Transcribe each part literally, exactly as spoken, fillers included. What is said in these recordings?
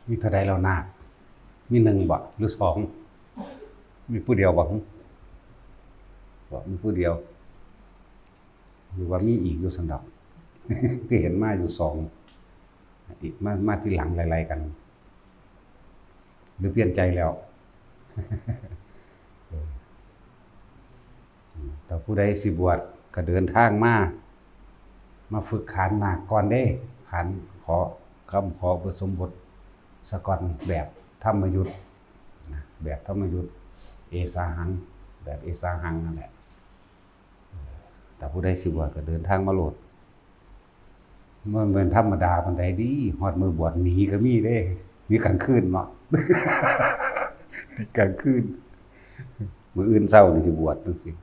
มีเท่าใดแล้วนาค มีหนึ่งบ่หรือสอง มีผู้เดียวบ่หึ บ่มีผู้เดียว หรือว่ามีอีกอยู่ซั่นดอก คือเห็นมาอยู่สอง อีกมา มาทีหลังไล่ๆกัน หรือเปลี่ยนใจแล้ว ถ้าผู้ใดสิบวชก็เดินทางมา มาฝึกขานนาคก่อนเด้ ขานขอ คำขออุปสมบทซะก่อน แบบธรรมยุตนะ แบบธรรมยุต เอสาหัง แบบเอสาหังนั่นแหละ ถ้าผู้ใดสิบวชก็เดินทางมาโลด มันเป็นธรรมดาปานใดดี ฮอดมื้อบวชหนีก็มีเด้ มีกลางคืนเนาะ กลางคืน มื้ออื่นเช้านี่สิบวชจังซี่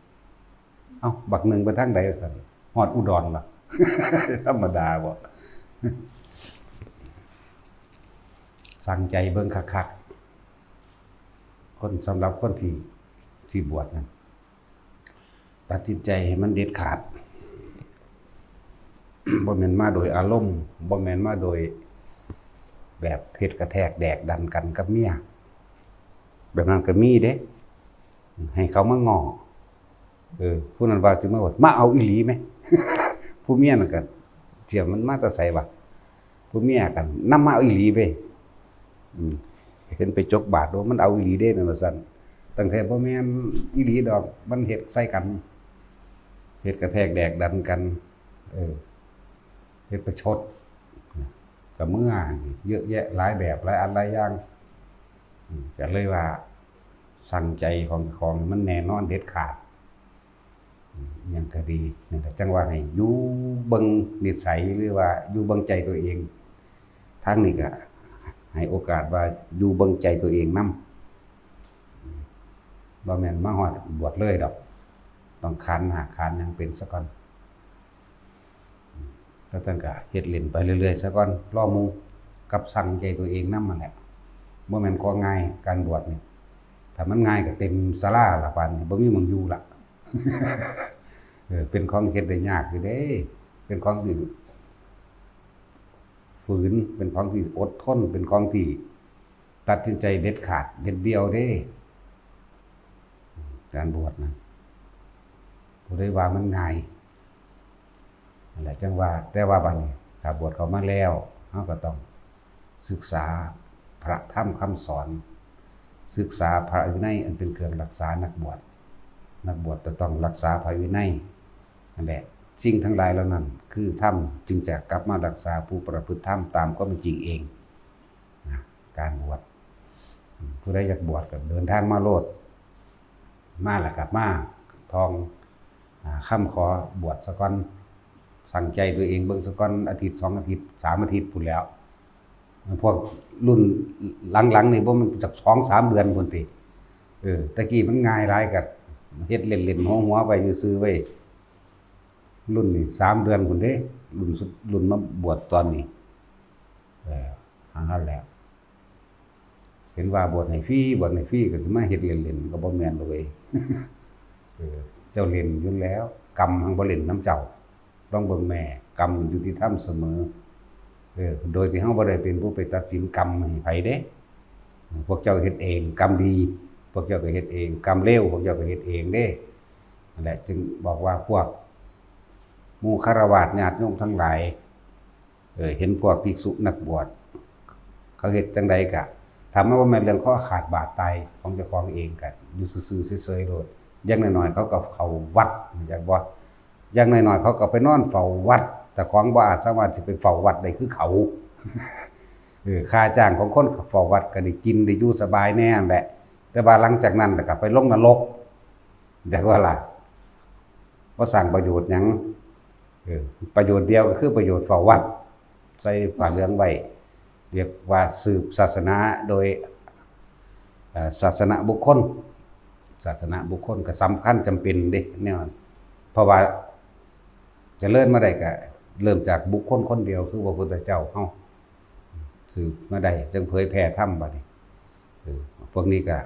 เอ้า บักหนึ่งไปทางใดซั่น ฮอดอุดรล่ะ ธรรมดาบ่ สั่งใจเบิ่งคักๆ คน สำหรับคนที่ ที่บวชนั่น ตัดสินใจให้มันเด็ดขาด บ่แม่นมาโดยอารมณ์ บ่แม่นมาโดยแบบเฮ็ดกระแทกแดกดันกันกับเมีย แบบนั้นก็มีเด้ ให้เขามาง้อ เออ ผู้นั้นว่าสิมาว่า มาเอาอีหลีไหม ผู้เมียนั่นก็ เสียมันมาแต่ไสวะ ผู้เมียกันนำมาเอาอีหลีเว้ย อืม เห็นไปจกบาทว่ามันเอาอีหลีเด้นั่นว่าซั่น ตั้งแต่บ่แม่นอีหลีดอก มันเฮ็ดใส่กัน เฮ็ดกระแทกแดกดันกัน เออ เฮ็ดประชด ก็เมือ เยอะแยะหลายแบบหลายอันหลายอย่าง อืม ก็เลยว่าสั่งใจของเจ้าของมันแน่นอนเด็ดขาด อืม อิหยังก็ดี นั่นแหละ จั่งว่าให้อยู่เบิ่งนิสัย หรือว่าอยู่เบิ่งใจตัวเอง ทางนี้ก็ให้โอกาสว่าอยู่เบิ่งใจตัวเองนำ บ่แม่นมาฮอดบวชเลยดอก ต้องขานนาคขานหยังเป็นซะก่อน แล้วจั่งก็เฮ็ดเล่นไปเรื่อยๆซะก่อน รอหมู่ กับสั่งใจตัวเองนำนั่นแหละ บ่แม่นของ่าย การบวชนี่ ถ้ามันง่ายก็เต็มศาลาละ ป่านนี้บ่มีหม่องอยู่ละ เออ เป็นของเฮ็ดได้ยากอยู่เด้ เป็นของที่ ฝืน เป็นของที่อดทน เป็นของที่ตัดสินใจเด็ดขาดเด็ดเดี่ยวเด้ การบวชนะ ผู้ใดว่ามันง่าย นั่นแหละจั่งว่า แต่ว่าบัดนี้ ถ้าบวชเข้ามาแล้ว เราก็ต้องศึกษาพระธรรมคำสอน ศึกษาพระวินัยอันเป็นเครื่องรักษานักบวช นักบวชจะต้องรักษาพระวินัย นั่นแหละ สิ่งทั้งหลายเหล่านั้นคือธรรม จึงจะกลับมารักษาผู้ประพฤติธรรมตามความเป็นจริงเองนะ การบวช ผู้ใดอยากบวชก็เดินทางมาโลด มาแล้วก็มาท่อง อ่า คำขอบวชซะก่อน สั่งใจตัวเองเบิ่งซะก่อน อาทิตย์สองอาทิตย์ สามอาทิตย์พู้นแหล้ว พวกรุ่นหลังๆนี่บ่แม่นจักสองสามเดือนพู้นติ เออ แต่กี้มันง่ายหลาย ก็เฮ็ดเล่นๆหัวๆไปซื่อๆไว้ รุ่นนี้สามเดือนพู้นเด้ รุ่นสุด รุ่นมาบวชตอนนี้ เออ หาหั้นแหละ เห็นว่าบวชให้ฟรี บวชให้ฟรี ก็สิมาเฮ็ดเล่นๆ ก็บ่แม่นดอกเว้ย เออ เจ้าเล่นอยู่แล้ว กรรมหั้นบ่เล่นนำเจ้า ลองเบิ่งแม่ กรรมยุติธรรมเสมอ เออ โดยที่เราบ่ได้เป็นผู้ไปตัดสินกรรมให้ไผเด้ พวกเจ้าเฮ็ดเอง กรรมดี พวกเจ้าก็เฮ็ดเอง กรรมเลว พวกเจ้าก็เฮ็ดเองเด้ นั่นแหละ จึงบอกว่าพวกหมู่ฆราวาสญาติโยมทั้งหลาย เออ เห็นพวกภิกษุนักบวช เขาเฮ็ดจั่งใดกะ ถ้ามันบ่แม่นเรื่องคอขาดบาดตายของเจ้าของเองกะ อยู่ซื่อๆเฉยๆโลด อย่างน้อยๆเขาก็เข้าวัด อยากบ่ อย่างน้อยๆเขาก็ไปนอนเฝ้าวัด แต่ของบ่อาจสามารถสิไปเฝ้าวัดได้คือเขา เออ ค่าจ้างของคนเฝ้าวัดก็ได้กินได้อยู่สบายแน่นั่นแหละ แต่ว่าหลังจากนั้นแล้วก็ไปลงนรก อยากว่าล่ะ บ่สร้างประโยชน์หยัง เออ ประโยชน์เดียวก็คือประโยชน์เฝ้าวัด ใส่ผ้าเหลืองไว้ เรียกว่าสืบศาสนาโดย เอ่อ ศาสนบุคคล ศาสนบุคคลก็สำคัญจำเป็นเด้แนวนั้น เพราะว่าเจริญมาได้ก็เริ่มจากบุคคลคนเดียวคือพระพุทธเจ้าเฮา สืบมาได้จึงเผยแผ่ธรรมบัดนี้ เออ พวกนี้ก็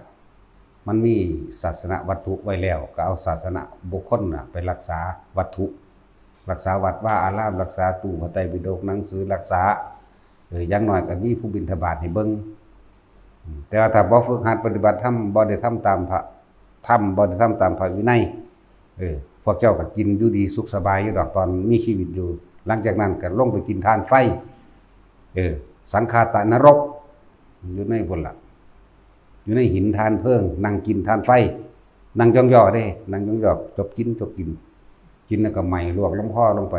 มันมีศาสนวัตถุไว้แล้ว ก็เอาศาสนบุคคลน่ะไปรักษาวัตถุ รักษาวัดวาอาราม รักษาตู้พระไตรปิฎก หนังสือ รักษา ออ อย่างน้อยก็มีผู้บิณฑบาตให้เบิ่ง อืม แต่ว่าถ้าบ่ฝึกหัดปฏิบัติธรรม บ่ได้ทำตามพระธรรม บ่ได้ทำตามพระวินัย เออ พวกเจ้าก็กินอยู่ดีสุขสบายอยู่ดอกตอนมีชีวิตอยู่ หลังจากนั้นก็ลงไปกินถ่านไฟ เออ สังฆาตะนรก อยู่ในพุ้นล่ะ อยู่ในหินถ่านเพลิง นั่งกินถ่านไฟ นั่งย่องย่อเด้ นั่งย่องย่อ จกกิน จกกิน กินแล้วก็ไหม้ลวกลงคอลงไป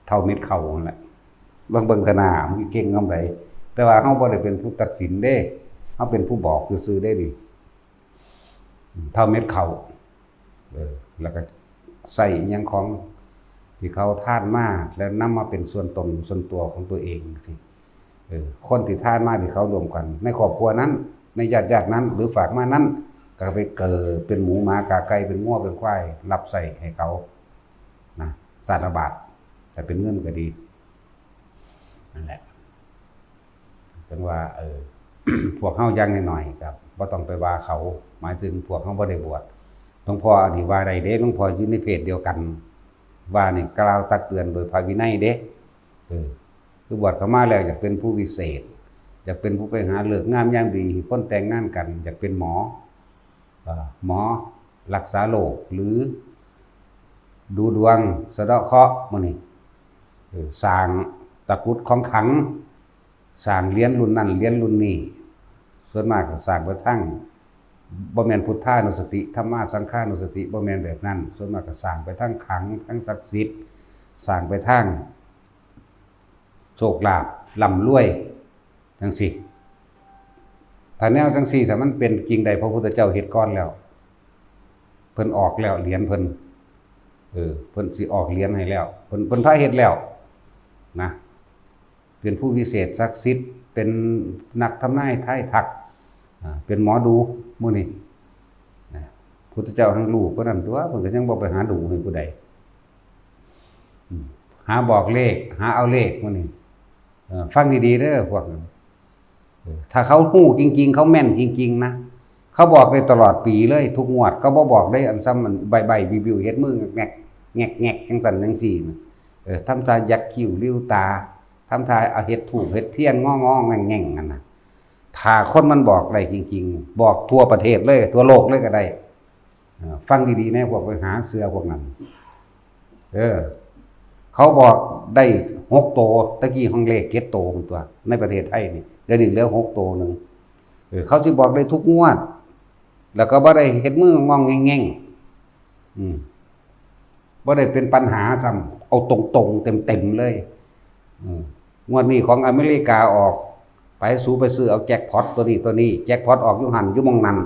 เท่าเม็ดข้าวนั่นแหละ เบิ่ง เบิ่งทนา มันเก่งคำใด แต่ว่าเฮาบ่ได้เป็นผู้ตัดสินเด้ เฮาเป็นผู้บอกซื่อๆเด้นี่ เท่าเม็ดข้าว เออ แล้วก็ใส่อิหยังของที่เขาทานมา แล้วนำมาเป็นส่วนตนส่วนตัวของตัวเองสิ เออ คนที่ทานมาที่เขารวมกัน ในครอบครัวนั้น ในญาติญาตินั้น หรือฝากมานั้น ก็ไปเกิดเป็นหมูหมากาไก่ เป็นงัวเป็นควาย รับใช้ให้เขา นะ สารบาตร แต่เป็นเงินก็ดี นั่นแหละ จั่งว่า เออ พวกเฮาอย่างน้อยๆก็บ่ต้องไปว่าเขา หมายถึงพวกเฮาบ่ได้บวช หลวงพ่ออันนี้ว่าได้เด้ หลวงพ่ออยู่ในเพศเดียวกัน ว่านี่กล่าวตักเตือนโดยพระวินัยเด้ เออ คือบวชเข้ามาแล้วอยากเป็นผู้วิเศษ อยากเป็นผู้ไปหาฤกษ์งามยามดีให้คนแต่งงานกัน อยากเป็นหมอ เอ่อ หมอรักษาโรค หรือดูดวง สะเดาะเคราะห์ หมู่นี้ เออ สร้างตะกรุดของขลัง สร้างเหรียญรุ่นนั้นเหรียญรุ่นนี้ ส่วนมากก็สร้างไปทาง บ่แม่นพุทธานุสติ ธัมมาสังฆานุสติ บ่แม่นแบบนั้น ส่วนมากก็สร้างไปทางขลัง ทางศักดิ์สิทธิ์ สร้างไปทางโชคลาภ ร่ำรวย จั่งซี้ ถ้าแนวจั่งซี้ ถ้ามันเป็นจริงได้ พระพุทธเจ้าเฮ็ดก่อนแล้ว เพิ่นออกแล้วเหรียญเพิ่น เออ เพิ่นสิออกเหรียญให้แล้ว เพิ่น เพิ่นพาเฮ็ดแล้ว นะ เป็นผู้วิเศษศักดิ์สิทธิ์ เป็นนักทำนายทายทัก อ่า เป็นหมอดู หมู่นี้ นะ พุทธเจ้าหั้งรู้กว่านั้นตั๊ว เพิ่นก็ยังบ่ไปหาดูให้ผู้ใด อืม หาบอกเลข หาเอาเลข หมู่นี้ เออ ฟังดีๆเด้อพวกนั้น เออ ถ้าเขาฮู้จริงๆ เขาแม่นจริงๆนะ เขาบอกได้ตลอดปีเลย ทุกงวด เขาบ่บอกได้อันซ้ำมันใบ้ๆ บิ่วๆ เฮ็ดมือแงกๆ แงกๆ จั่งซั้นจั่งซี้นะ เออ ทำท่ายักคิ้วริ้วตา ทำท่าเอาเฮ็ดธูปเฮ็ดเทียนงอๆ แง่งๆ นั่นน่ะ ถ้าคนมันบอกได้จริงๆ บอกทั่วประเทศเลย ทั่วโลกเลยก็ได้ เอ่อ ฟังดีๆ แน่ พวกไปหาเชื่อพวกนั้น เออ เขาบอกได้หกโต ตะกี้ห้องเลขเจ็ดโตตั๊ว ในประเทศไทยนี่ เดี๋ยวนี้เหลือหกโตหนึ่ง เออ เขาสิบอกได้ทุกงวด แล้วก็บ่ได้เฮ็ดมืององแง่งๆ อืม บ่ได้เป็นปัญหาซ้ำ เอาตรงๆ เต็มๆ เลย อืม งวดนี้ของอเมริกาออก ไปสูไปซื้อเอาแจ็คพอตตัวนี้ตัวนี้ แจ็คพอตออกอยู่หั่นอยู่หม่องนั้น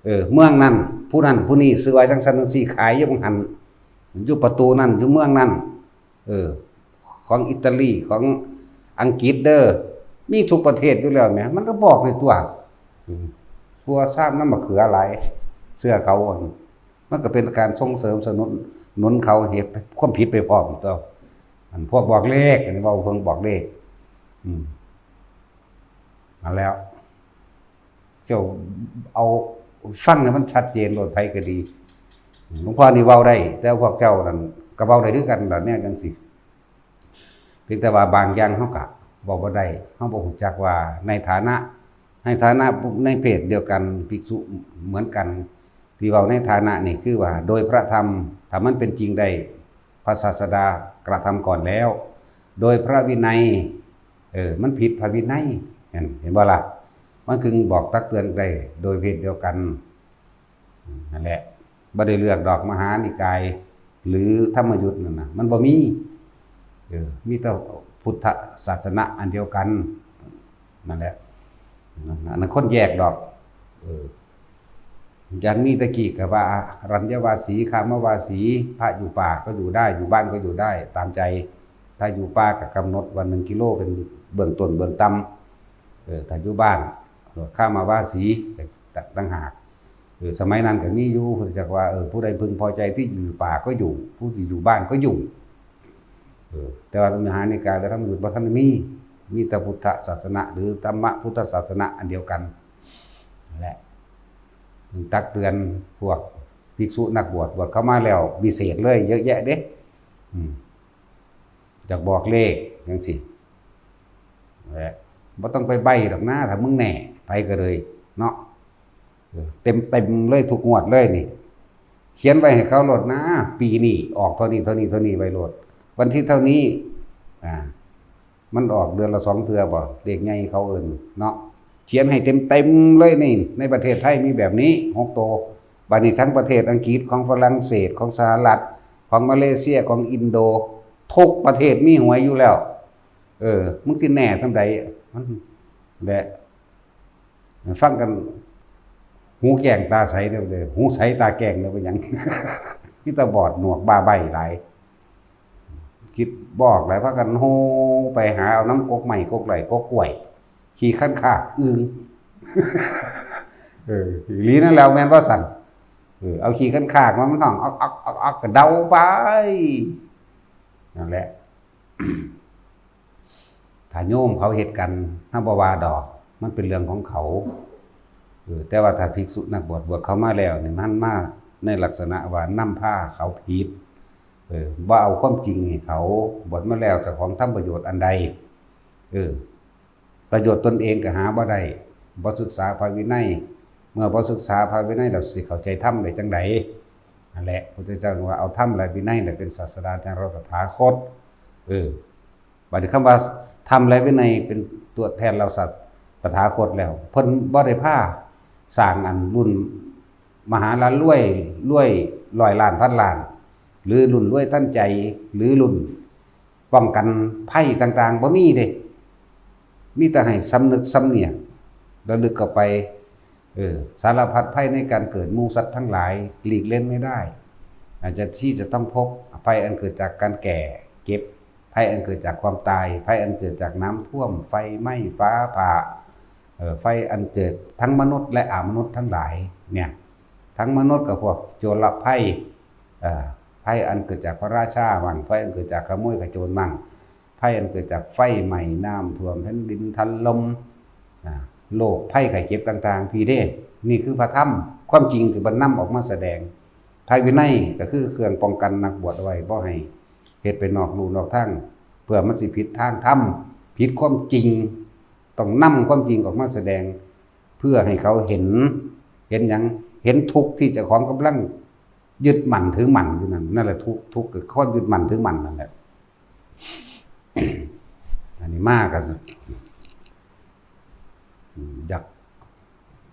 เออ เมืองนั้น ผู้นั้นผู้นี้ซื้อไว้จั่งซั้นจั่งซี้ ขายอยู่หม่องหั่น อยู่ประตูนั้น อยู่เมืองนั้น เออ ของอิตาลี ของอังกฤษเด้อ มีทุกประเทศอยู่แล้วแหม มันก็บอกในตัว อืม ฟัวซ่ามน้ำมะเขือหลาย เชื่อเขา มันก็เป็นการส่งเสริมสนุน หนุนเขาเฮ็ดความผิดไปพร้อมตั๊ว อันพวกบอกเลข อันนี้เว้าเพิ่งบอกเลข อืม นั่นแล้ว เจ้าเอาฟังให้มันชัดเจนโลด ไผก็ดี หลวงพ่อนี่เว้าได้ แต่พวกเจ้านั่นก็เว้าได้คือกันล่ะ แนวจั่งซี้ เพียงแต่ว่าบางอย่างเฮาก็เว้าบ่ได้ เฮาบ่ฮู้จักว่าในฐานะ ในฐานะในเพศเดียวกัน ภิกษุเหมือนกัน ที่เว้าในฐานะนี่คือว่าโดยพระธรรม ถ้ามันเป็นจริงได้ พระศาสดากระทำก่อนแล้ว โดยพระวินัย เออ มันผิดพระวินัย เห็น เห็นบ่ล่ะ มันจึงบอกตักเตือนได้โดยเพศเดียวกัน นั่นแหละ บ่ได้เลือกดอกมหานิกาย หรือธรรมยุตนั่นน่ะ มันบ่มี เออ มีแต่พุทธศาสนาอันเดียวกัน นั่นแหละ อันนั้นคนแยกดอก เออ อย่างมีตะกี้ก็ว่าอรัญญวาสี คามวาสี พระอยู่ป่าก็อยู่ได้ อยู่บ้านก็อยู่ได้ ตามใจ ถ้าอยู่ป่าก็กำหนดว่าหนึ่งกิโลเป็นเบื้องต้นเบื้องต่ำ เออ ถ้าอยู่บ้าน คามวาสี ต่างหาก เออ สมัยนั้นก็มีอยู่ พุทธเจ้าว่า เออ ผู้ใดพึงพอใจที่อยู่ป่าก็อยู่ ผู้ที่อยู่บ้านก็อยู่ เออ แต่ว่ามหานิกายและธรรมยุตบ่ทันมี มีแต่พุทธศาสนา หรือธรรมพุทธศาสนาอันเดียวกัน นั่นแหละ ตักเตือนพวกภิกษุนักบวช บวชเข้ามาแล้ววิเศษเลย เยอะแยะเด้ อืม อยากบอกเลขจั่งซี้ บ่ต้องไปใบ้ดอกนะ ถ้ามึงแน่ ไปก็เลย เนาะ เออ เต็มๆเลย ทุกงวดเลยนี่ เขียนไว้ให้เขาโลดนะ ปีนี้ออกเท่านี้ เท่านี้ เท่านี้ ไว้โลด วันที่เท่านี้ อ่า มันออกเดือนละสองเทื่อบ่ เลขใหญ่เขาเอิ้นเนาะ เขียนให้เต็มๆเลยนี่ ในประเทศไทยมีแบบนี้ หก ตัว บัดนี้ทั้งประเทศอังกฤษ ของฝรั่งเศส ของสหรัฐ ของมาเลเซีย ของอินโด ทุกประเทศมีหวยอยู่แล้ว เออ มึงสิแน่ทำใด มัน และ ฟังกัน หูแจ้งตาใสเด้อ หูใสตาแจ้งเด้อ เป็นหยัง มีแต่บอดหนวกบ้าใบ้หลาย คิดบ่ออกหลาย พากันโฮไปหาเอาน้ำกกไม้กกไหล่กกกล้วย ขี้คันคากอึ่ง เออ อีหลีนั่นแหล้ว แม่นบ่สั่น เออ เอาขี้คันคากมา มันห้อง อักอักอักอัก ก็เดาไป นั่นแหละ ถ้าโยมเขาเฮ็ดกัน เฮาบ่ว่าดอก มันเป็นเรื่องของเขา เออ แต่ว่าถ้าภิกษุนักบวช บวชเข้ามาแล้วนี่ มันมาในลักษณะว่านำพาเขาผิด เออ บ่เอาความจริงให้เขา บวชมาแล้วเจ้าของทำประโยชน์อันใด เออ ประโยชน์ตนเองก็หาบ่ได้ บ่ศึกษาพระวินัย เมื่อบ่ศึกษาพระวินัยแล้วสิเข้าใจธรรมได้จั่งใด นั่นแหละ พุทธเจ้าว่าเอาธรรมและวินัยเนี่ยเป็นศาสดาแทนเราตถาคต เออ บัดนี้คำว่าธรรมและวินัยเป็นตัวแทนเราศาส ตถาคตแล้ว เพิ่นบ่ได้พาสร้างอันรุ่นมหาลารวย รวยร้อยล้านพันล้าน หรือรุ่นรวยทันใจ หรือรุ่นป้องกันภัยต่างๆ บ่มีเด้ มีแต่ให้สำนึกสำเนียก ระลึกเข้าไป เออ สารพัดภัยในการเกิด หมู่สัตว์ทั้งหลายหลีกเล่นไม่ได้ อาจจะที่จะต้องพบ ภัยอันเกิดจากการแก่เจ็บ ภัยอันเกิดจากความตาย ภัยอันเกิดจากน้ำท่วม ไฟไหม้ ฟ้าผ่า เอ่อ ภัยอันเกิดทั้งมนุษย์และอมนุษย์ทั้งหลายเนี่ย ทั้งมนุษย์กับพวกโจรภัย เอ่อ ภัยอันเกิดจากพระราชามั่ง ภัยอันเกิดจากขโมยขโจรมั่ง ภัยอันเกิดจากไฟไหม้ น้ำท่วม แผ่นดินถล่ม อ่า โรคภัยไข้เจ็บต่างๆ พีเด้ นี่คือพระธรรม ความจริงที่เพิ่นนำออกมาแสดง พระวินัยก็คือเครื่องป้องกันนักบวชเอาไว้ บ่ให้เฮ็ดไปนอกลู่นอกทาง เพื่อมันสิผิดทางธรรม ผิดความจริง ต้องนำความจริงออกมาแสดง เพื่อให้เขาเห็น เห็นหยัง เห็นทุกข์ที่เจ้าของกำลังยึดมั่นถือมั่นอยู่นั่น นั่นแหละทุกข์ ทุกข์คือความยึดมั่นถือมั่นนั่นแหละ อันนี้มากัน อยาก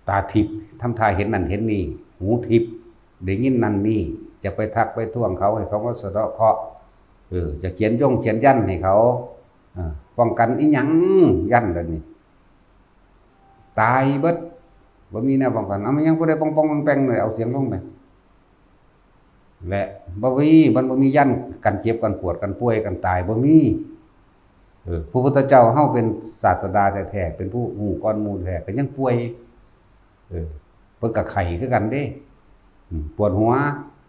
ตาทิพย์ ทำท่าเห็นนั่นเห็นนี่ หูทิพย์ ได้ยินนั่นนี่ จะไปทักไปท้วงเขาให้เขามาสะเดาะเคราะห์ เออ จะเขียนย่งเขียนยันให้เขา เออ ป้องกันอีหยัง ยันแบบนี้ ตายเบิด บ่มีแนวป้องกัน เอามันยังผู้ใดป้องป้องแปงๆเลย เอาเสียงลงไป และบ่มี มันบ่มียันกันเจ็บกันปวดกันป่วยกันตาย บ่มี เออ พระพุทธเจ้าเฮาเป็นศาสดาแท้ๆ เป็นผู้ฮู้ก่อนหมู่แท้ ก็ยังป่วย เออ เพิ่นก็ไข้คือกันเด้ อืม ปวดหัว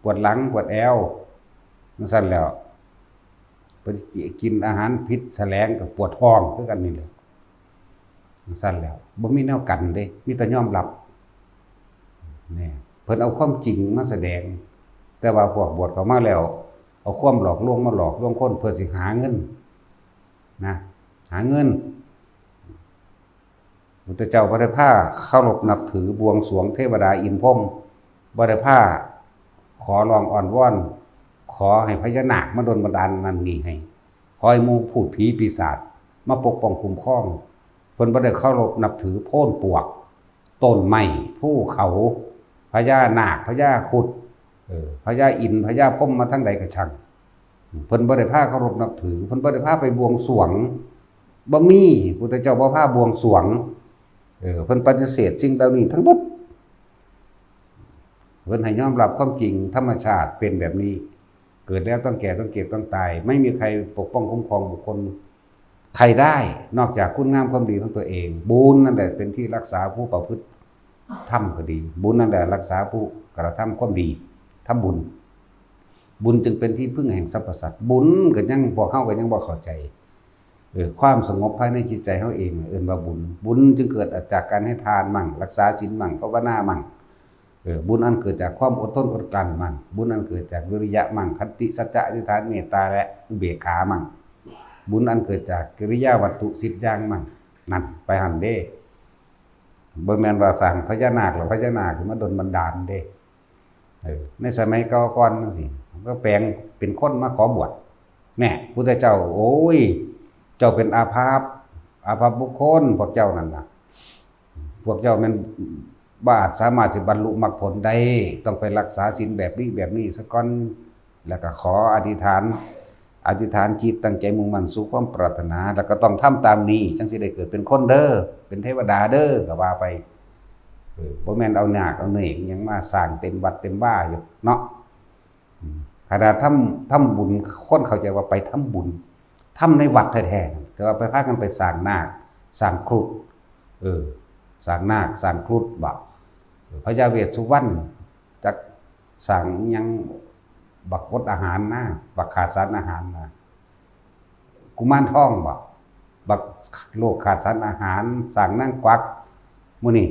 ปวดหลัง ปวดแอว จั่งซั้นแหล้ว เพิ่นกินอาหารผิดแสลงก็ปวดท้องคือกันนี่แหละ จั่งซั้นแหล้ว บ่มีแนวกันเด้ มีแต่ยอมรับ นี่ เพิ่นเอาความจริงมาแสดง แต่ว่าพวกบวชเข้ามาแล้ว เอาความหลอกลวงมาหลอกลวงคนเพื่อสิหาเงิน นะ หาเงิน พุทธเจ้าบ่ได้พาเคารพนับถือบวงสรวงเทวดาอินทร์พรหม บ่ได้พาขอร้องอ้อนวอน ขอให้พญานาคมาดลบันดาลนั่นนี่ให้ ขอให้หมู่พูดผีปีศาจมาปกป้องคุ้มครอง เพิ่นบ่ได้เคารพนับถือโพนปวก ต้นไม้ ภูเขา พญานาค พญาครุฑ เออ พญาอินทร์ พญาพรหมมาทางใดก็ช่าง เพิ่นบ่ได้พาเคารพนับถือ เพิ่นบ่ได้พาไปบวงสรวง บ่มี พุทธเจ้าบ่พาบวงสรวง เออ เพิ่นปฏิเสธสิ่งเหล่านี้ทั้งหมด เพิ่นให้ยอมรับความจริง ธรรมชาติเป็นแบบนี้ เกิดแล้วต้องแก่ ต้องเจ็บ ต้องตาย ไม่มีใครปกป้องคุ้มครองบุคคลใครได้ นอกจากคุณงามความดีของตัวเอง บุญนั่นแหละเป็นที่รักษาผู้ประพฤติธรรมก็ดี บุญนั่นแหละรักษาผู้กระทำความดี ทำบุญ บุญจึงเป็นที่พึ่งแห่งสรรพสัตว์ บุญก็ยัง พวกเฮาก็ยังบ่เข้าใจ เออ ความสงบภายในจิตใจเฮาเอง เอิ้นว่าบุญ บุญจึงเกิดจากการให้ทานมั่ง รักษาศีลมั่ง ภาวนามั่ง เออ บุญอันเกิดจากความอดทนอดกลั้นมั่ง บุญอันเกิดจากวิริยะมั่ง ขันติ สัจจะ อธิษฐาน เมตตา และอุเบกขามั่ง บุญอันเกิดจากกิริยาวัตถุสิบอย่างมั่ง นั่นไปหั่นเด้ บ่แม่นว่าสร้างพญานาคแล้วพญานาคมาดลบันดาลเด้ เออ ในสมัยเก่าก่อนจังซี่ ก็แปลงเป็นคนมาขอบวช แน่ พุทธเจ้า โอ้ย เจ้าเป็นอาภัพ อาภัพบุคคล พวกเจ้านั่นน่ะ พวกเจ้าแม่นบ่อาจสามารถสิบรรลุมรรคผลได้ ต้องไปรักษาศีลแบบนี้แบบนี้ซะก่อน แล้วก็ขออธิษฐาน อธิษฐานจิตตั้งใจมุ่งมั่นสู่ความปรารถนา แล้วก็ต้องทำตามนี้ จั่งสิได้เกิดเป็นคนเด้อ เป็นเทวดาเด้อ ก็ว่าไป เออ บ่แม่นเอานาคเอาเนกหยังมาสร้างเต็มวัดเต็มวาอยู่เนาะ อืม ขนาดทำ ทำบุญ คนเข้าใจว่าไปทำบุญ ทำในวัดแท้ๆ แต่ว่าไปพากันไปสร้างนาค สร้างครุฑ เออ สร้างนาค สร้างครุฑบ่ เออ พญาเวสสุวรรณ จักสร้างอิหยัง บักอดอาหารนะ บักขาดสารอาหารนะ กุมารทองบ่ บักโรคขาดสารอาหาร สร้างนางกวัก มื้อนี้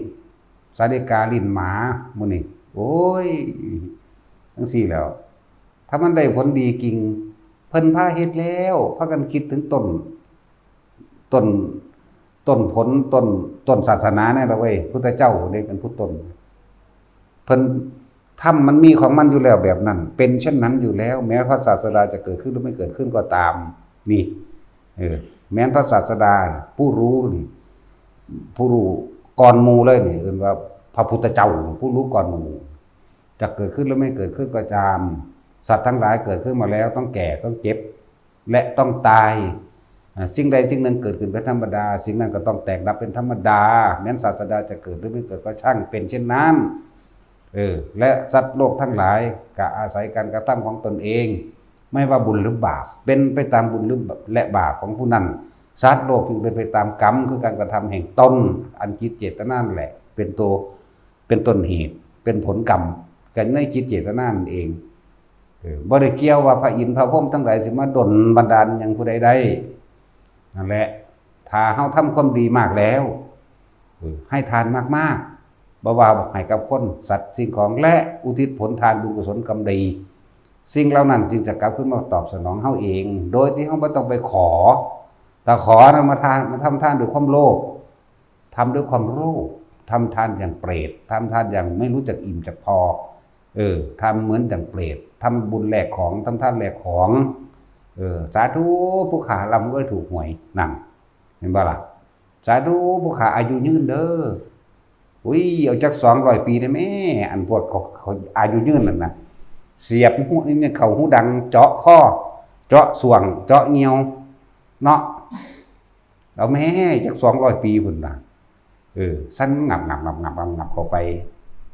สาลิกาลิ้นหมา มื้อนี้ โอ้ย จั่งซี้แหล้ว ถ้ามันได้ผลดีจริง เพิ่นพาเฮ็ดแล้ว พากันคิดถึงต้น ต้น ต้นผล ต้น ต้นศาสนาแน่ละเว้ย พุทธเจ้าเด้เป็นผู้ต้น เพิ่น ธรรมมันมีของมันอยู่แล้วแบบนั้น เป็นเช่นนั้นอยู่แล้ว แม้พระศาสดาจะเกิดขึ้นหรือไม่เกิดขึ้นก็ตาม นี่ เออ แม้นพระศาสดา ผู้รู้นี่ ผู้รู้ก่อนหมู่เลยนี่ เอิ้นว่าพระพุทธเจ้า ผู้รู้ก่อนหมู่ จะเกิดขึ้นหรือไม่เกิดขึ้นก็ตาม สัตว์ทั้งหลายเกิดขึ้นมาแล้ว ต้องแก่ ต้องเจ็บ และต้องตาย อ่า สิ่งใดสิ่งหนึ่งเกิดขึ้นเป็นธรรมดา สิ่งนั้นก็ต้องแตกดับเป็นธรรมดา แม้นศาสดาจะเกิดหรือไม่เกิดก็ช่าง เป็นเช่นนั้น เออ และสัตว์โลกทั้งหลายก็อาศัยการกระทำของตนเอง ไม่ว่าบุญหรือบาป เป็นไปตามบุญหรือ และบาปของผู้นั้น สัตว์โลกจึงเป็นไปตามกรรม คือการกระทำแห่งตน อันจิตเจตนานั่นแหละ เป็นตัว เป็นต้นเหตุ เป็นผลกรรม กันในจิตเจตนานั่นเอง เออ บ่ได้เกี่ยวว่าพระอินทร์พระพรหมทั้งหลายสิมาดลบันดาลหยังผู้ใดได้ นั่นแหละ ถ้าเฮาทำความดีมากแล้ว เออ ให้ทานมากๆ บ่ว่าให้กับคน สัตว์ สิ่งของ และอุทิศผลทานบุญกุศลกรรมดี สิ่งเหล่านั้นจึงจะกลับคืนมาตอบสนองเฮาเอง โดยที่เฮาบ่ต้องไปขอ ถ้าขอนะ มาทาน มาทำทานด้วยความโลภ ทำด้วยความโลภ ทำทานอย่างเปรต ทำทานอย่างไม่รู้จักอิ่มจักพอ เออ ทำเหมือนอย่างเปรต ทำบุญแลกของ ทำทานแลกของ เออ สาธุ ผู้ข้าร่ำรวยถูกหวย นั่น เห็นบ่ล่ะ สาธุ ผู้ข้าอายุยืนเด้อ อุ้ย เอาจักสองร้อยปีได้แม่ อันพวกเขา เขาอายุยืนนั่นน่ะ เสียบหู นี่เนี่ย เข้าหูดัง เจาะคอ เจาะส่วง เจาะเหยี่ยว เนาะ เอาแม่ จักสองร้อยปีพุ้นน่ะ เออ สั่นงับงับงับงับงับงับเข้าไป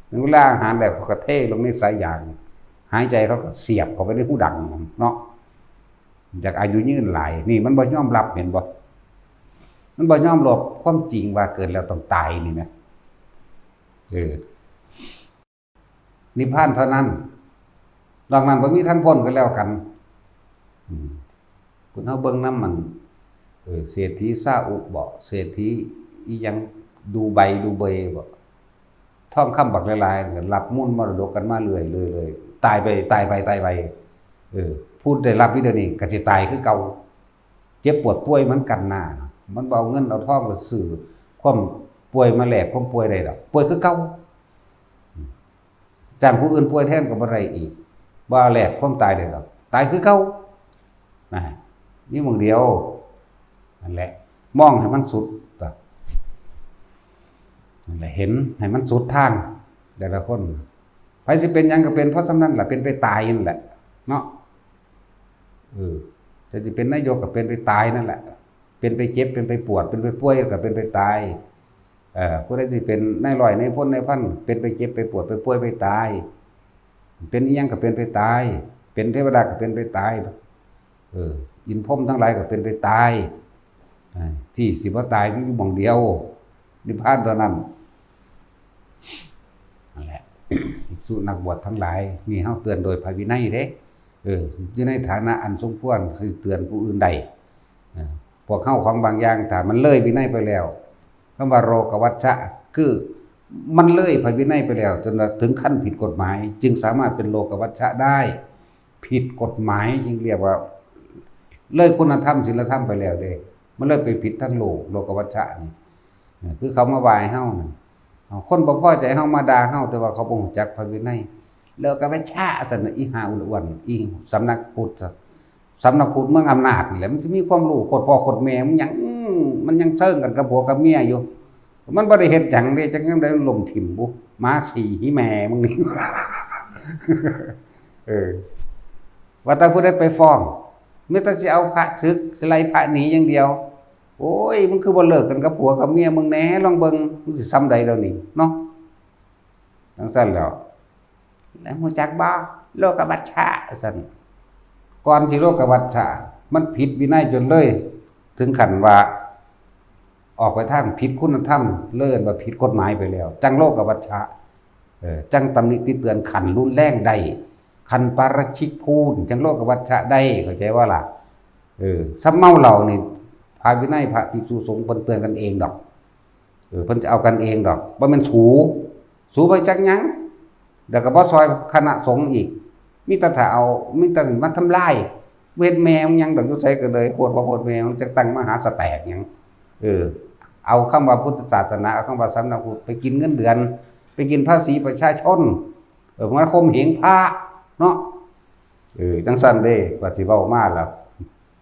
ถึงเวลาอาหารแล้วเขาก็เทลงในสายยาง หายใจเขาก็เสียบเข้าไปในหูดังเนาะ อยากอายุยืนหลาย นี่มันบ่ยอมรับ เห็นบ่ มันบ่ยอมรับความจริงว่าเกิดแล้วต้องตายนี่นะ เออ นิพพานเท่านั้น นอกนั้นบ่มีทางพ้นก็แล้วกัน อืม คุณเฮาเบิ่งนำมัน เออ เศรษฐีซาอุบ่ เศรษฐีอิหยังดูไบ ดูเบยบ่ ทองคำบักหลายๆ ก็รับมูลมรดกกันมาเรื่อยๆ ตายไป ตายไป ตายไป เออ ผู้ได้รับอยู่เดี๋ยวนี้ก็สิตายคือเก่า เจ็บปวดป่วยเหมือนกันน่ะ มันบ่เอาเงินเอาทองไปซื้อความป่วยมาแลกความป่วยได้ดอก ป่วยคือเก่า จ้างผู้อื่นป่วยแทนก็บ่ได้อีก บ่แลกความตายได้ดอก ตายคือเก่า นะ มีหม่องเดียว นั่นแหละ มองให้มันสุด นั่นแหละ เห็นให้มันสุดทาง แต่ละคน ไผสิเป็นหยังก็เป็นเพราะส่ำนั้นแหละ เป็นไปตายนั่นแหละ เนาะ เออ จะสิเป็นนายกก็เป็นไปตายนั่นแหละ เป็นไปเจ็บ เป็นไปปวด เป็นไปป่วยก็เป็นไปตาย เอ่อ ผู้ใดสิเป็นนายร้อย นายพล นายพัน เป็นไปเจ็บ ไปปวด ไปป่วย ไปตาย เป็นอิหยังก็เป็นไปตาย เป็นเทวดาก็เป็นไปตาย เออ อินทร์พรหมทั้งหลายก็เป็นไปตาย อ่า ที่สิบ่ตายมีอยู่หม่องเดียว นิพพานเท่านั้น นั่นแหละ ภิกษุนักบวชทั้งหลาย นี่เฮาเตือนโดยพระวินัยเด้ เออ อยู่ในฐานะอันสมควรสิเตือนผู้อื่นได้ เออ พวกเฮาของบางอย่าง ถ้ามันเลยวินัยไปแล้ว คำว่าโลกวัชชะ คือมันเลยพระวินัยไปแล้ว จนว่าถึงขั้นผิดกฎหมาย จึงสามารถเป็นโลกวัชชะได้ ผิดกฎหมายจึงเรียกว่า เลยคุณธรรมศีลธรรมไปแล้วเด้ มันเลยไปผิดทางโลก โลกวัชชะนี่ เออ คือเขามาว่าให้เฮานั่น เอา คนบ่พอใจเฮามาด่าเฮา แต่ว่าเขาบ่รู้จักพระวินัย โลกวัชชะ ซั่นน่ะ อีห่าอ้วนๆ อีสำนักพุทธ สำนักพุทธเมืองอำนาจนี่แหละ มันสิมีความรู้โคตรพ่อโคตรแม่ มันหยัง มันยังเซิงกันกับผัวกับเมียอยู่ มันบ่ได้เฮ็ดหยังเด้ จักยามใดมันล้มถิ่มบุ หมาฉี่หีแม่มึงนี่ เออ ว่าแต่ผู้ใดไปฟ้อง มีแต่สิเอาพระสึก สิไล่พระหนีอย่างเดียว โอ้ย มึงคือบ่เลิกกันกับผัวกับเมียมึงแหน่ ลองเบิ่ง มึงสิส่ำใดแล้วนี่ เนาะ จั่งซั้นแหล้ว แล้วรู้จักบ่ โลกวัชชะ ซั่น ก่อนสิโลกวัชชะ มันผิดวินัยจนเลย ถึงขั้นว่า ออกไปทางผิดคุณธรรม เลยเอิ้นว่าผิดกฎหมายไปแล้ว จั่งโลกวัชชะ เออ จั่งตำหนิติเตือนขั้นรุนแรงได้ ขั้นปาราชิกพู้น จั่งโลกวัชชะได้ เข้าใจบ่ล่ะ เออ ส่ำเมาเหล้านี่ พระวินัยพระภิกษุสงฆ์เพิ่นเตือนกันเองดอก เออ เพิ่นจะเอากันเองดอก บ่แม่นสู สูไปจักหยัง แล้วก็บ่ซ่อยคณะสงฆ์อีก มีแต่ถ้าเอา มีแต่มาทำลาย เฮ็ดแม่มึงหยังดอก อยู่ไสก็เลย โคตรพ่อโคตรแม่มึง จักตั้งมหาสแต็กหยัง เออ เอาคำว่าพุทธศาสนา เอาคำว่าสำนักพุทธ ไปกินเงินเดือน ไปกินภาษีประชาชน เออ มาข่มเหงพระเนาะ เออ จั่งซั้นเด้ ว่าสิเว้ามาแล้ว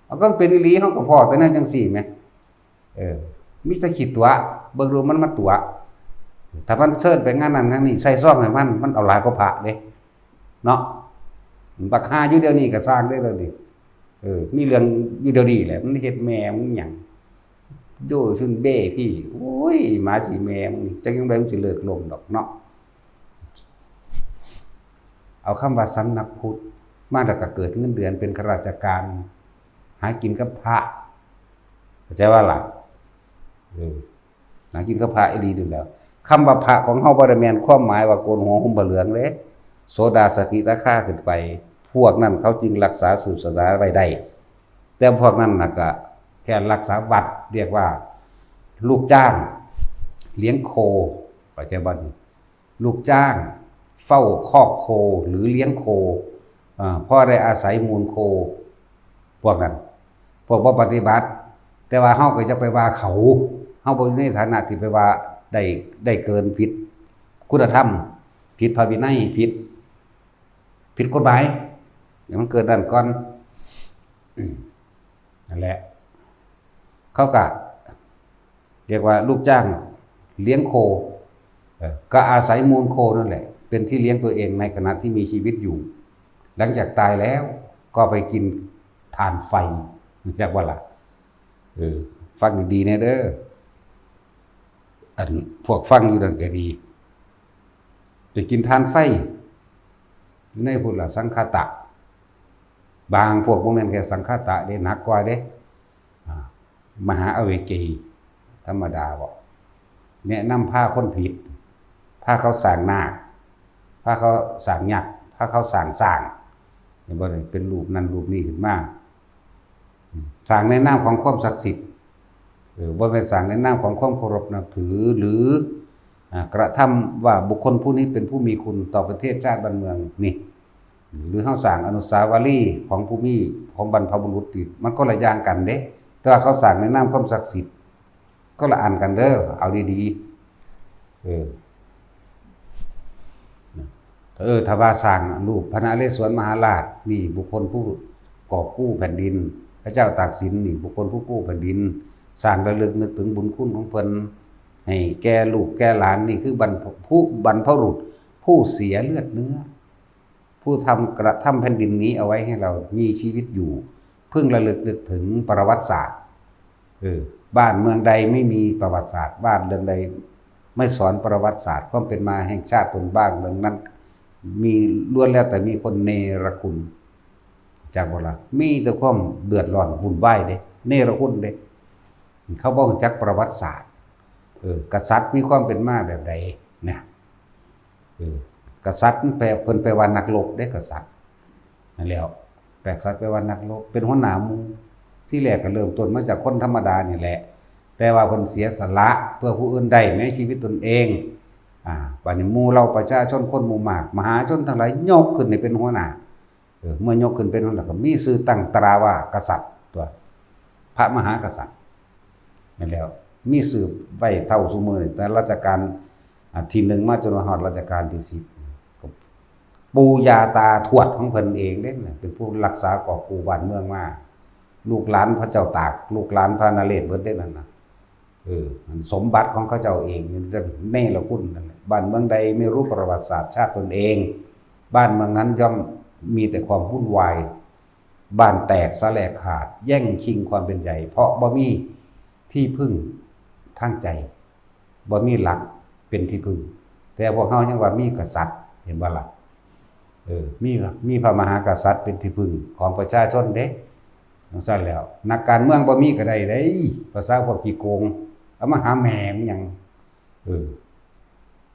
เอา ก็เป็นอีหลี เฮาก็พ้อแต่แนวจั่งซี้แหม เออ มีแต่ขี้ตั๋ว เบิ่งดูมันมาตั๋ว ถ้ามันเชิญไปงานนั้นงานนี้ ใส่ซองให้มัน มันเอาหลายกว่าพระเด้ เนาะ บักห่าอยู่เดี๋ยวนี้ก็ซ่างเด้อเดี๋ยวนี้ เออ มีเรื่องอยู่เดี๋ยวนี้แหละ มันเฮ็ดแม่มึงหยัง โจ้ซุนเบ้พี่ โอ้ย หมาฉี่แม่มึงนี่ จักยามใดมึงสิเลิกลมดอกเนาะ เอาคำว่าสำนักพุทธมาแล้วก็เกิดเงินเดือนเป็นข้าราชการ หากินกับพระ เข้าใจบ่ล่ะ เออ หากินกับพระอีหลีนี่แหล้ว คำว่าพระของเฮาบ่ได้แม่นความหมายว่าโกนหัวห่มผ้าเหลืองเด้ โสดา สกิทาคาขึ้นไป พวกนั้นเขาจึงรักษาศาสนาไว้ได้ แต่พวกนั้นน่ะก็แค่รักษาวัด เรียกว่าลูกจ้างเลี้ยงโค เข้าใจบ่นี่ ลูกจ้างเฝ้าคอกโคหรือเลี้ยงโค อ่า พอได้อาศัยมูลโค พวกนั้น พวกบ่ปฏิบัติ แต่ว่าเฮาก็อย่าไปว่าเขา เฮาบ่อยู่ในฐานะที่ไปว่าได้ ได้เกิน ผิดคุณธรรม ผิดพระวินัย ผิด ผิดกฎหมาย ให้มันเกิดนั่นก่อน อืม นั่นแหละ เขาก็เรียกว่าลูกจ้างเลี้ยงโค เอ่อ ก็อาศัยมูลโคนั่นแหละ เป็นที่เลี้ยงตัวเองในขณะที่มีชีวิตอยู่ หลังจากตายแล้วก็ไปกินถ่านไฟ รู้จักบ่ล่ะ เออ ฟังดีๆ แน่เด้อ อันพวกฟังอยู่นั่นก็ดี ไปกินถ่านไฟ อยู่ในพุ้นล่ะ สังคตะ บางพวกบ่แม่นแค่สังคตะเด้ หนักกว่าเด้ อ่า มหาอเวจี ธรรมดาบ่ แนะนำพาคนผิด พาเขาสร้างนาค พาเขาสร้างยักษ์ พาเขาสร้างช้าง เห็นบ่ เป็นรูปนั้นรูปนี้ขึ้นมา สร้างในนามของความศักดิ์สิทธิ์ เออ บ่แม่นสร้างในนามของความเคารพนับถือ หรือ อ่า กระทำว่าบุคคลผู้นี้เป็นผู้มีคุณต่อประเทศชาติบ้านเมืองนี่ หรือเฮาสร้างอนุสาวรีย์ของผู้มี ของบรรพบุรุษนี่ มันคนละอย่างกันเด้ แต่ว่าเขาสร้างในนามความศักดิ์สิทธิ์ คนละอันกันเด้อ เอาดีๆ เออ เออ ถ้าว่าสร้างรูปพระนเรศวรมหาราชนี่บุคคลผู้กอบกู้แผ่นดิน พระเจ้าตากสินนี่บุคคลผู้กู้แผ่นดิน สร้างระลึกนึกถึงบุญคุณของเพิ่น ให้แก่ลูกแก่หลาน นี่คือบรรพ ผู้ บรรพบุรุษผู้เสียเลือดเนื้อ ผู้ทำ กระทำแผ่นดินนี้เอาไว้ให้เรามีชีวิตอยู่ พึงระลึกนึกถึงประวัติศาสตร์ เออ บ้านเมืองใดไม่มีประวัติศาสตร์ บ้านเรือนใดไม่สอนประวัติศาสตร์ ความเป็นมาแห่งชาติตน บ้านเมืองนั้น มี ล้วนแล้วแต่มีคนเนรคุณ จักบ่ล่ะ มีแต่ความเดือดร้อนวุ่นวายเด้ เนรคุณเด้ เขาบ่รู้จักประวัติศาสตร์ เออ กษัตริย์มีความเป็นมาแบบใดเนี่ย เออ กษัตริย์มันแปล เพิ่นแปลว่านักรบเด้ กษัตริย์ นั่นแหล้ว แปล กษัตริย์แปลว่านักรบ เป็นหัวหน้าหมู่ ที่แรกก็เริ่มต้นมาจากคนธรรมดานี่แหละ แต่ว่าเพิ่นเสียสละเพื่อผู้อื่นได้แม้ชีวิตตนเอง อ่า บัดนี้หมู่เหล่าประชาชนคนหมู่มาก มหาชนทั้งหลายยกขึ้นให้เป็นหัวหน้า เออ เมื่อยกขึ้นเป็นหัวหน้าก็มีชื่อตั้งตราว่ากษัตริย์ตัว พระมหากษัตริย์ นั่นแหล้ว มีสืบไว้เท่าซุมื้อนี่ แต่รัชกาล อ่า ที่หนึ่งมาจนมาฮอดรัชกาลที่สิบ ปู่ย่าตาทวดของเพิ่นเองเด้นะ เป็นผู้รักษากอบกู้บ้านเมืองมา ลูกหลานพระเจ้าตาก ลูกหลานพระนเรศเบิดเด้นั่นนะ เออ มันสมบัติของเขาเจ้าเอง มันจะเนรคุณนั่นแหละ บ้านเมืองใดไม่รู้ประวัติศาสตร์ชาติตนเอง บ้านเมืองนั้นย่อมมีแต่ความวุ่นวาย บ้านแตกสาแหรกขาด แย่งชิงความเป็นใหญ่ เพราะบ่มีที่พึ่งทางใจ บ่มีหลักเป็นที่พึ่ง แต่พวกเฮายังว่ามีกษัตริย์ เห็นบ่ล่ะ เออ มี มีพระมหากษัตริย์เป็นที่พึ่งของประชาชนเด้ จั่งซั้นแล้ว นักการเมืองบ่มีก็ได้เด้ ภาษาพวกขี้โกง เอามาหาแหม่งหยัง เออ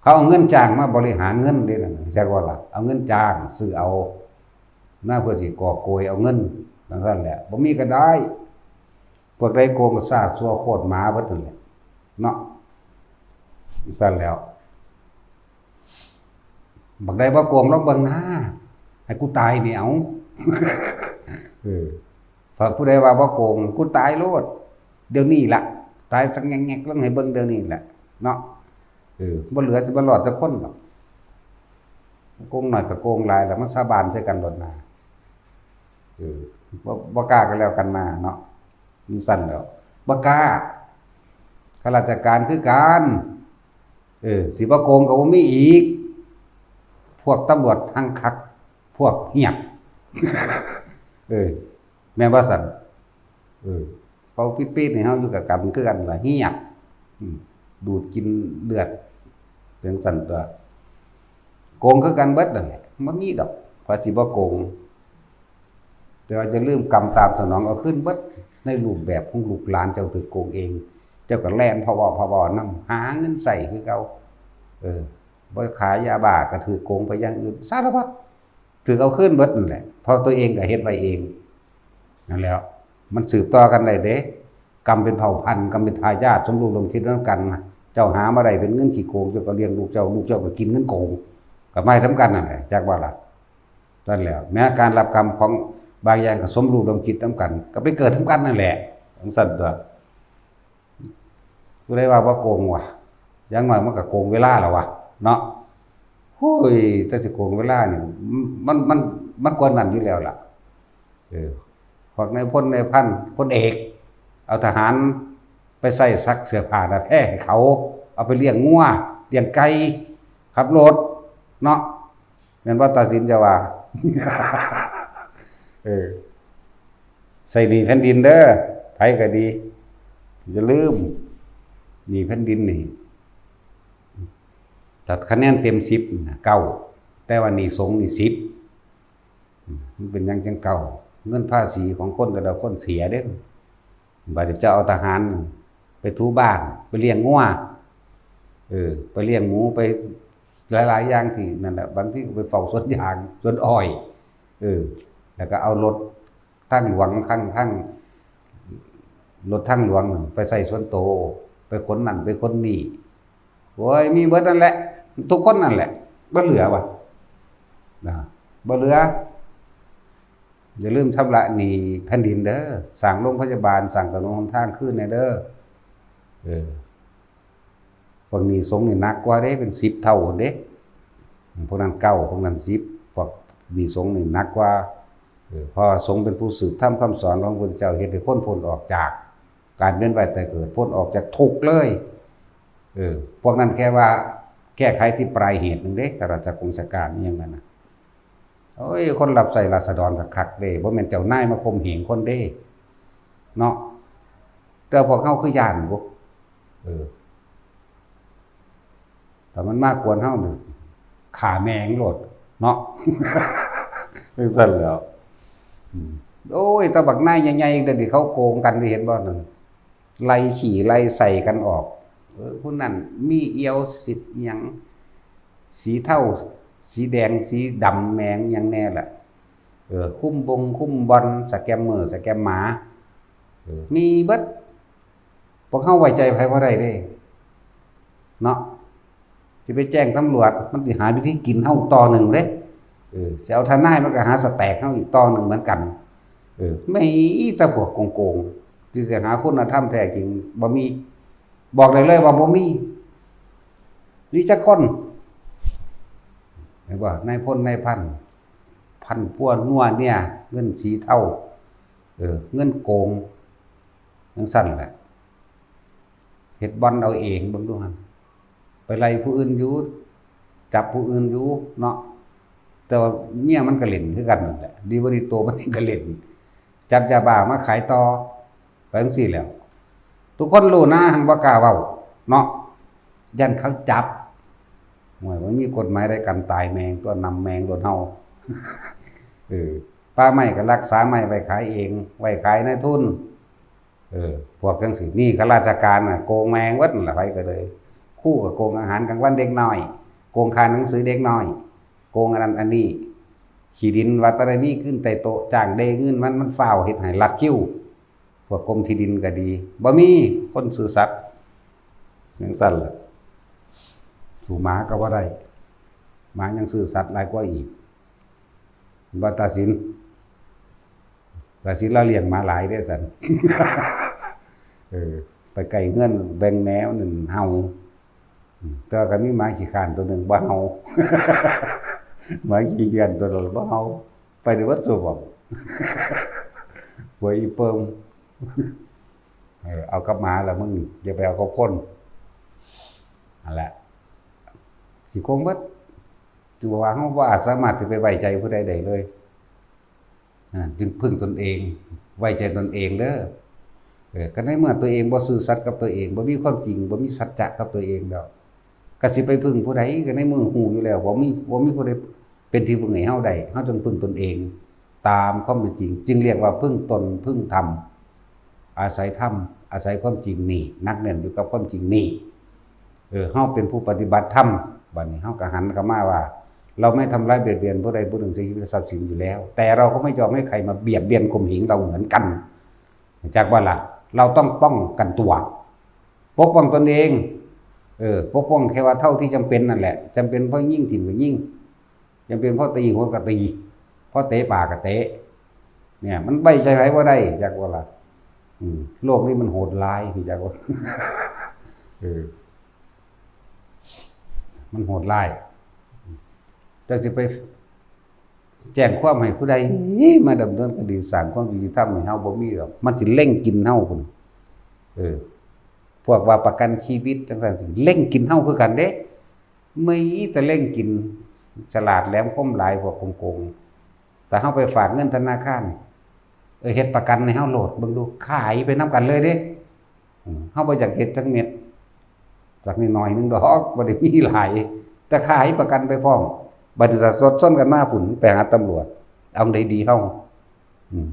เขาเอาเงินจ้างมาบริหารเงินเด้นั่น จักว่าล่ะ เอาเงินจ้างซื้อเอา มาเพื่อสิกอบโกยเอาเงิน จั่งซั้นแหละ บ่มีก็ได้ พวกใดโกงก็ซากชั่วโคตรหมาเบิดนั่นแหละ เนาะ จั่งซั้นแล้ว บักใดบ่โกงลองเบิ่งหน้า ให้กูตายนี่เอา เออ ถ้าผู้ใดว่าบ่โกง กูตายโลด เดี๋ยวนี้ล่ะ ตายสักแงกๆลงให้เบิ่งเดี๋ยวนี้แหละ เนาะ เออ บ่เหลือสิบ่รอดจักคนดอก โกงน้อยก็โกงหลายแล้ว มันสาบานใส่กันโลดนะ เออ บ่ บ่กล้าก็แล้วกันมาเนาะ จั่งซั้นแล้ว บ่กล้า ข้าราชการคือกัน เออ สิบ่โกงก็บ่มีอีก พวกตำรวจหังคัก พวกเหียบ เออ แม่นบ่ซั้น เออ เขาปิดๆให้เฮาอยู่กับกรรมคือกันล่ะ เหียบ อืม ดูดกินเลือด จั่งซั้นตั๊ว โกงคือกันเบิดนั่นแหละ บ่มีดอก ว่าสิบ่โกง แต่ว่าอย่าลืมกรรมตามสนองเอาคืนเบิด ในรูปแบบของลูกหลานเจ้าถืกโกงเอง เจ้าก็แล่นพะวอพะวอนำ หาเงินใช้คือเก่า เออ บ่ขายยาบ้าก็ถืกโกงไปอย่างอื่น สารพัด ถืกเอาคืนเบิดนั่นแหละ เพราะตัวเองก็เฮ็ดไว้เอง นั่นแหล้ว มันสืบต่อกันได้เด้ กรรมเป็นเผ่าพันธุ์ กรรมเป็นทายาท สมรู้ร่วมคิดนำกัน เจ้าหามาได้เป็นเงินขี้โกง เจ้าก็เลี้ยงลูกเจ้า ลูกเจ้าก็กินเงินโกง ก็มาทำกันนั่นแหละ จักว่าล่ะ นั่นแหละ แม้การรับกรรมของบางอย่างก็สมรู้ร่วมคิดนำกัน ก็ไปเกิดนำกันนั่นแหละ จั่งซั้นตั๊ว ผู้ใดว่าบ่โกงวะ อย่างน้อยมันก็โกงเวลาแล้ววะ เนาะ โอ้ย แต่สิโกงเวลานี่ มัน มัน มันกว่านั้นอยู่แล้วล่ะ เออ พวกนายพลนายพัน พลเอก เอาทหารไปใส่ซักเสื้อผ้าหน้าแพร่ให้เขา เอาไปเลี้ยงงัว เลี้ยงไก่ ขับรถ เนาะ แม่นบ่ ตาสินจะว่า เออ ใช้หนี้แผ่นดินเด้อ ไผก็ดี อย่าลืม หนี้แผ่นดินนี่ ถ้าคะแนนเต็มสิบน่ะ เก้า แต่ว่าหนี้สงฆ์นี่ สิบ มันเป็นหยังจั่ง เก้า เงินภาษีของคนแต่ละคนเสียเด้ บัดนี้เจ้าเอาทหารไปถูบ้าน ไปเลี้ยงงัว เออ ไปเลี้ยงหมู ไปหลายๆอย่างที่นั่นแหละ บางทีก็ไปเฝ้าสวนยาง สวนอ้อย เออ แล้วก็เอารถทางหลวง ทาง ทาง รถทางหลวงไปใช้ส่วนโต ไปขนนั่น ไปขนนี่ โอ้ย มีเบิดนั่นแหละ ทุกคนนั่นแหละ บ่เหลือวะ นะ บ่เหลือ อย่าลืมชำระหนี้แผ่นดินเด้อ สร้างโรงพยาบาล สร้างถนนหนทางคืนแหน่เด้อ เออ พวกหนี้สงฆ์นี่หนักกว่าเด้ เป็นสิบเท่าเด้ พวกนั้นเก้า พวกนั้นสิบ พวกหนี้สงฆ์นี่หนักกว่า เออ เพราะว่าสงฆ์เป็นผู้สืบธรรมคำสอนของพระพุทธเจ้า เฮ็ดให้คนพ้นออกจากการเวียนว่ายตายเกิด พ้นออกจากทุกข์เลย เออ พวกนั้นแค่ว่าแก้ไขที่ปลายเหตุหนึ่งเด้ ข้าราชกงราชการอิหยังนั่นน่ะ โอ้ย คนรับใช้ราษฎรก็คักเด้ บ่แม่นเจ้านายมาข่มเหงคนเด้ เนาะ แต่พวกเฮาคือย้านบ่ เออ ถ้ามันมากวนเฮานี่ ฆ่าแม่งโลด เนาะ จั่งซั้นแหล้ว อืม โอ้ย แต่บักนายใหญ่ๆ เดี๋ยวนี้เขาโกงกัน ได้เห็นบ่นั่น ไล่ขี้ไล่ใส่กันออก เออ ผู้นั้นมีเอี่ยวสิทธิ์หยัง สีเทา สีแดง สีดำแหมงหยังแน่ล่ะ เออ คุมบง คุมบ่อน สแกมเมอร์ สแกมหมา เออ มีเบิด พวกเฮาไว้ใจไผบ่ได้เด้ เนาะ สิไปแจ้งตำรวจ มันสิหาวิธีกินเฮาต่อหนึ่งเด้ เออ สิเอาทนาย มันก็หาสแต็กเฮาอีกต่อหนึ่งเหมือนกัน เออ มีแต่พวกโกง ที่จะหาคุณธรรมแท้จริงบ่มี บอกได้เลยว่าบ่มี มีจักคน เห็นบ่ นายพลนายพัน พันปัวนัวเนี่ย เงินสีเทา เออ เงินโกง จั่งซั่นแหละ เฮ็ดบ่อนเอาเอง เบิ่งดูหั่น ไปไล่ผู้อื่นอยู่ จับผู้อื่นอยู่เนาะ แต่ว่าเมียมันก็เล่นคือกันนั่นแหละ ดีบ่ดีตัวมันเองก็เล่น จับยาบ้ามาขายต่อ ไปจั่งซี้แหล้ว ทุกคนรู้นะ หั้นบ่กล้าเว้าเนาะ ย้านเขาจับ โอ้ย มันมีกฎหมายใดกันตายแมงตัวนำแมงโดนเฮา เออ ป่าไม้ก็รักษาไม้ไว้ขายเอง ไว้ขายนายทุน เออ พวกจั่งซี้ นี่ข้าราชการน่ะ โกงแมงเบิดนั่นล่ะ ไผก็เลย ครูก็โกงอาหารกลางวันเด็กน้อย โกงค่าหนังสือเด็กน้อย โกงอันนั้นอันนี้ ขี้ดินว่าแต่ได้มีขึ้นแต่โต๊ะ จ้างเด้เงินมัน มันฟ้าวเฮ็ดให้ลัดคิว พวกกรมที่ดินก็ดี บ่มีคนซื่อสัตย์ จั่งซั่นล่ะ สู้หมาก็บ่ได้ หมายังซื่อสัตย์หลายกว่าอีก ว่าตาสิน ตาสินลาวเลี้ยงหมาหลายเด้ซั่น เออ ไปใกล้เฮือนแบ่งแหนวนั่นเห่า อืม แต่ว่าก็มีหมาขี้คร้านตัวหนึ่งบ่เห่า หมาขี้เหี้ยนตัวนั้นบ่เห่า ไปในวัดตัวบ่ หัวอีเปิง เออ เอากับหมาละมึง อย่าไปเอากับคน นั่นแหละ สิโกงเบิด คือว่าเฮาบ่อาจสามารถที่ไปไว้ใจผู้ใดได้เลย อ่า จึงพึ่งตนเอง ไว้ใจตนเองเด้อ เออ ก็ในเมื่อตัวเองบ่ซื่อสัตย์กับตัวเอง บ่มีความจริง บ่มีสัจจะกับตัวเองแล้ว ก็สิไปพึ่งผู้ใด ก็ในเมื่อฮู้อยู่แล้ว บ่มี บ่มีผู้ใดเป็นที่พึ่งให้เฮาได้ เฮาจงพึ่งตนเอง ตามความเป็นจริง จึงเรียกว่าพึ่งตน พึ่งธรรม อาศัยธรรม อาศัยความจริงนี่ หนักแน่นอยู่กับความจริงนี่ เออ เฮาเป็นผู้ปฏิบัติธรรม บัดนี้เฮาก็หันเข้ามาว่า เราไม่ทำร้ายเบียดเบียนผู้ใดผู้หนึ่งเสียชีวิตและทรัพย์สินอยู่แล้ว แต่เราก็ไม่ยอมให้ใครมาเบียดเบียนข่มเหงเราเหมือนกัน จักว่าล่ะ เราต้องป้องกันตัว ปกป้องตนเอง เออ ปกป้องแค่ว่าเท่าที่จำเป็นนั่นแหละ จำเป็นพอยิงถิ่มก็ยิง จำเป็นพอตีหัวก็ตี พอเตะปากก็เตะ เนี่ย มันไว้ใจไผบ่ได้ จักว่าล่ะ อืม โลกนี้มันโหดร้าย พี่จักว่า เออ มันโหดร้าย เจ้าสิไปแจ้งความให้ผู้ใดมาดำเนินคดี สร้างความยุติธรรมให้เฮาบ่มีดอก มันสิเล็งกินเฮาพุ้น เออ พวกว่าประกันชีวิตจั่งซั่นสิเล็งกินเฮาคือกันเด้ มีแต่เล็งกิน ฉลาดแหลมคมหลายพวกโกงๆ แต่เฮาไปฝากเงินธนาคาร เออ เฮ็ดประกันให้เฮาโลด เบิ่งดู ขายไปนำกันเลยเด้ อืม เฮาบ่อยากเฮ็ดจักเม็ด จักนิดหน่อยหนึ่งดอก บ่ได้มีหลาย แต่ขายประกันไปพร้อม บัดนี้ถ้าสดซนกันมาพุ้น ไปหาตำรวจ เอาใดดีเฮา อืม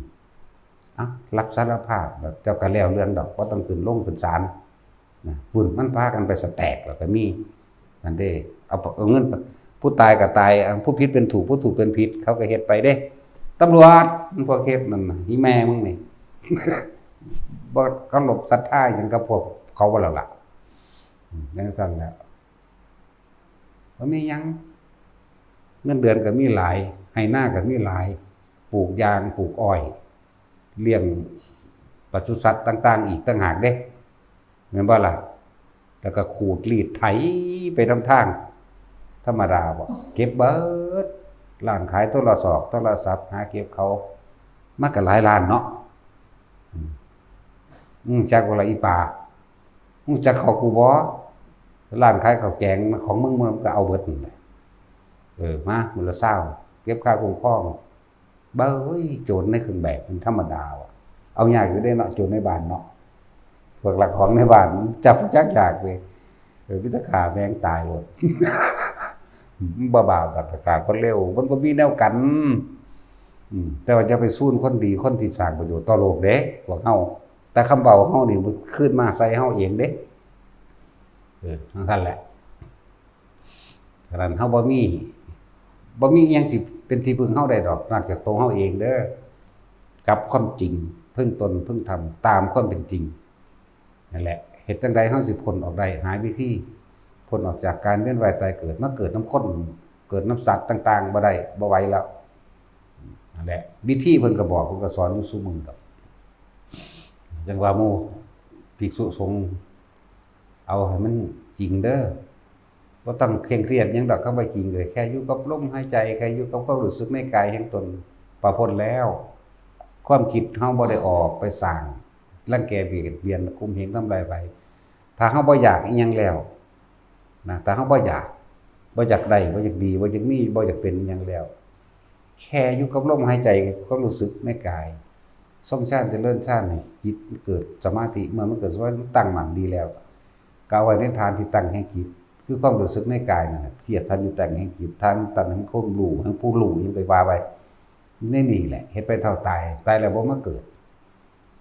เอ้า รับสารภาพ เจ้าก็แล้วเรื่องดอก บ่ต้องขึ้นโรงขึ้นศาล นะ พุ้น มันพากันไปสแต็กแล้วก็มี นั่นเด้ เอา เอาเงิน ผู้ตายก็ตาย อ่ะ ผู้ผิดเป็นถูก ผู้ถูกเป็นผิด เขาก็เฮ็ดไปเด้ ตำรวจ มันพวกเฮ็ดนั่นน่ะ อีแม่มึงนี่ บ่เคารพศรัทธาหยังกับพวกเขาบ่แล้วล่ะ อืม จั่งซั่นแหละ บ่มีหยัง เงินเดือนก็มีหลาย ไฮ่นาก็มีหลาย ปลูกยาง ปลูกอ้อย เลี้ยงปศุสัตว์ต่างๆ อีกต่างหากเด้ แม่นบ่ล่ะ แล้วก็ขูดรีดไถไปนำทาง ธรรมดาบ่ เก็บเบิด ร้านขายโทรศอก โทรศัพท์ หาเก็บเขา มาก็หลายล้านเนาะ อืม อืม จักว่าละอีปา มึงจักเขากูบ่ ร้านขายข้าวแกงของมึง มึงก็เอาเบิดนั่นแหละ เออ มา มื้อละซาว เก็บค่าคุ้มครอง เบ้ย โจรในเครื่องแบบมันธรรมดาว่ะ เอายากอยู่เด้เนาะ โจรในบ้านเนาะ พวกลักของในบ้าน จับจักยากเลย เออ มีแต่ฆ่าแม่งตายโลด มันบ่บาปดอก ฆ่าคนเลว มันบ่มีแนวกัน อืม แต่ว่าจะไปซูนคนดี คนที่สร้างประโยชน์ต่อโลกเด้ พวกเฮา แต่คำเว้าเฮานี่มันคืนมาใส่เฮาเองเด้ เออ จั่งซั่นแหละ ฉะนั้นเฮาบ่มี บ่มีอิหยังสิเป็นที่พึ่งเฮาได้ดอก นอกจากตัวเฮาเองเด้อ กับความจริง พึ่งตน พึ่งธรรม ตามความเป็นจริง นั่นแหละ เฮ็ดจั่งใดเฮาสิพ้นออกได้ หาวิธีพ้นออกจากการเวียนว่ายตายเกิด มาเกิดนำคน เกิดนำสัตว์ต่างๆ บ่ได้ บ่ไหวแล้ว นั่นแหละ วิธีเพิ่นก็บอก เพิ่นก็สอนอยู่ซุมื้อดอก จั่งว่าหมู่ภิกษุสงฆ์ เอาให้มันจริงเด้อ บ่ต้องเคร่งเครียดหยังดอก คำว่าจริงเลย แค่อยู่กับลมหายใจ แค่อยู่กับความรู้สึกในกายแห่งตน ก็พ้นแล้ว ความคิดเฮาบ่ได้ออกไปสร้าง รังแกเบียดเบียน ข่มเหงทำลายไผ ถ้าเฮาบ่อยากอิหยังแล้วนะ ถ้าเฮาบ่อยาก บ่อยากได้ บ่อยากดี บ่อยากมี บ่อยากเป็นอิหยังแล้ว แค่อยู่กับลมหายใจ ความรู้สึกในกาย ทรงฌานเจริญฌานให้จิตเกิดสมาธิ เมื่อมันเกิดสมาธิ ตั้งมั่นดีแล้ว ก็เอาไว้ในฐานที่ตั้งแห่งจิต คือความรู้สึกในกายนั่นแหละ เสียฐานที่ตั้งแห่งจิต ฐานตั้งแห่งความรู้ แห่งผู้รู้ หยังไปว่าไป ในนี่แหละ เฮ็ดไปเท่าตาย ตายแล้วบ่มาเกิด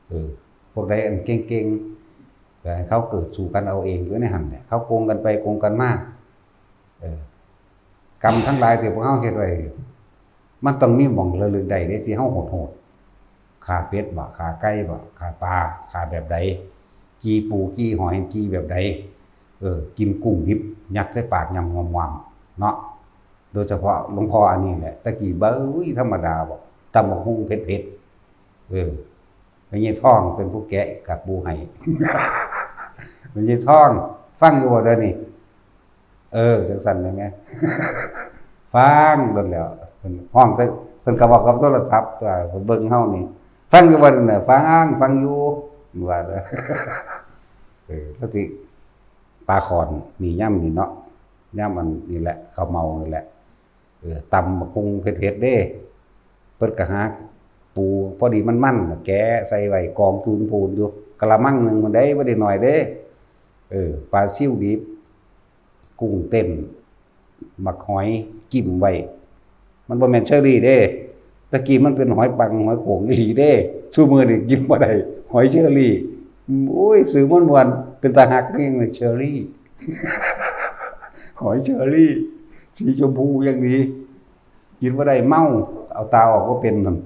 เออ พวกใดอันเก่งๆ ก็ให้เขาเกิดสู่กันเอาเองอยู่ในหั่นแหละ เขาโกงกันไปโกงกันมา เออ กรรมทั้งหลายที่พวกเฮาเฮ็ดไว้ มันต้องมีหม่องระลึกได้เด้ ที่เฮาโหดๆ ฆ่าเป็ดบ่ ฆ่าไก่บ่ ฆ่าปลา ฆ่าแบบใด จี่ปู จี่หอย จี่แบบใด เออ กินกุ้งดิบ ยัดใส่ปาก ยำงวมๆ เนาะ โดยเฉพาะหลวงพ่ออันนี้แหละ ตะกี้เบ้ย ธรรมดาบ่ ตำบักหุ่งเผ็ดๆ เออ แม่ยายทองเป็นผู้แกะกากปูให้ แม่ยายทอง ฟังอยู่บ่เดี๋ยวนี้ เออ จังซั่นแม่นแหม ฟังโดนแล้ว เพิ่นฮ้องใส่ เพิ่นก็เว้ากับโทรศัพท์ ตัวเบิ่งเฮานี่ ฟังอยู่บ่นั่นน่ะ ฟัง ฟังอยู่ ว่าเด้อ เออ แล้วสิ ปลาข้อนนี่ยามนี่เนาะ ยามอันนี่แหละ ข้าวเม่านี่แหละ เออ ตำบักหุ่งเผ็ดๆ เด้ เพิ่นก็หาปูพอดีมันๆ น่ะ แกะใส่ไว้กองจูนพูนอยู่ กะละมังหนึ่งมันได้ บ่ได้น้อยเด้ เออ ปลาซิวดิบ กุ้งเต้น บักหอย กิมไว้ มันบ่แม่นเชอรี่เด้ ตะกี้มันเป็นหอยปัง หอยโข่งอีหลีเด้ ซุมื้อนี้กินบ่ได้ หอยเชอรี่ โอ้ย ซื้อม่วนๆ เป็นตาฮักแฮงเลย เชอรี่ หอยเชอรี่ สีชมพูอย่างดี กินบ่ได้ เมา เอาตาออกบ่เป็นนั่น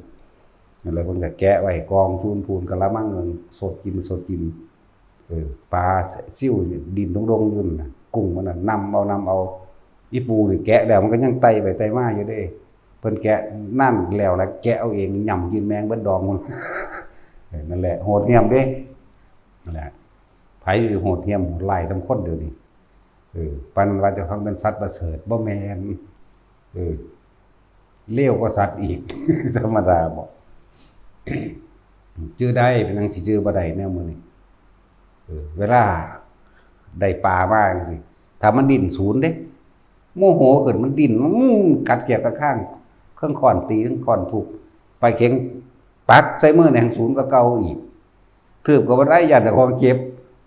นั่นแหละ เพิ่นก็แกะไว้กองจูนพูนกะละมังหนึ่ง สดกิน สดกิน เออ ปลาซิวนี่ดิ้นโด่งๆ อยู่นั่นน่ะ กุ้งมันน่ะ นำเอา นำเอา อีปูนี่แกะแล้วมันก็ยังไต่ไปไต่มาอยู่เด้ เพิ่นแกะนั่นแล้วล่ะ แกะเอาเอง ย่ำกินแมงเบิดดองมัน เออ นั่นแหละ โหดเหี้ยมเด้ นั่นแหละ ไผสิโหดเหี้ยมโหดร้ายส่ำคนเดี๋ยวนี้ เออ ปานว่าเจ้าของเป็นสัตว์ประเสริฐ บ่แม่น เออ เลวกว่าสัตว์อีก ธรรมดาบ่ จื่อได้ เป็นหยังสิจื่อบ่ได้แนวมื้อนี้ เออ เวลาได้ปลามาจังซี่ ถ้ามันดิ้นสูนเด้ โมโหขึ้นมันดิ้น มันกัดแข้งกัดคาง เทิงค้อนตี เทิงค้อนทุบ ไปเข็งปักใส่มือแหน่งสูนกว่าเก่าอีก ทืบก็บ่ได้ ย้านเจ้าของเจ็บ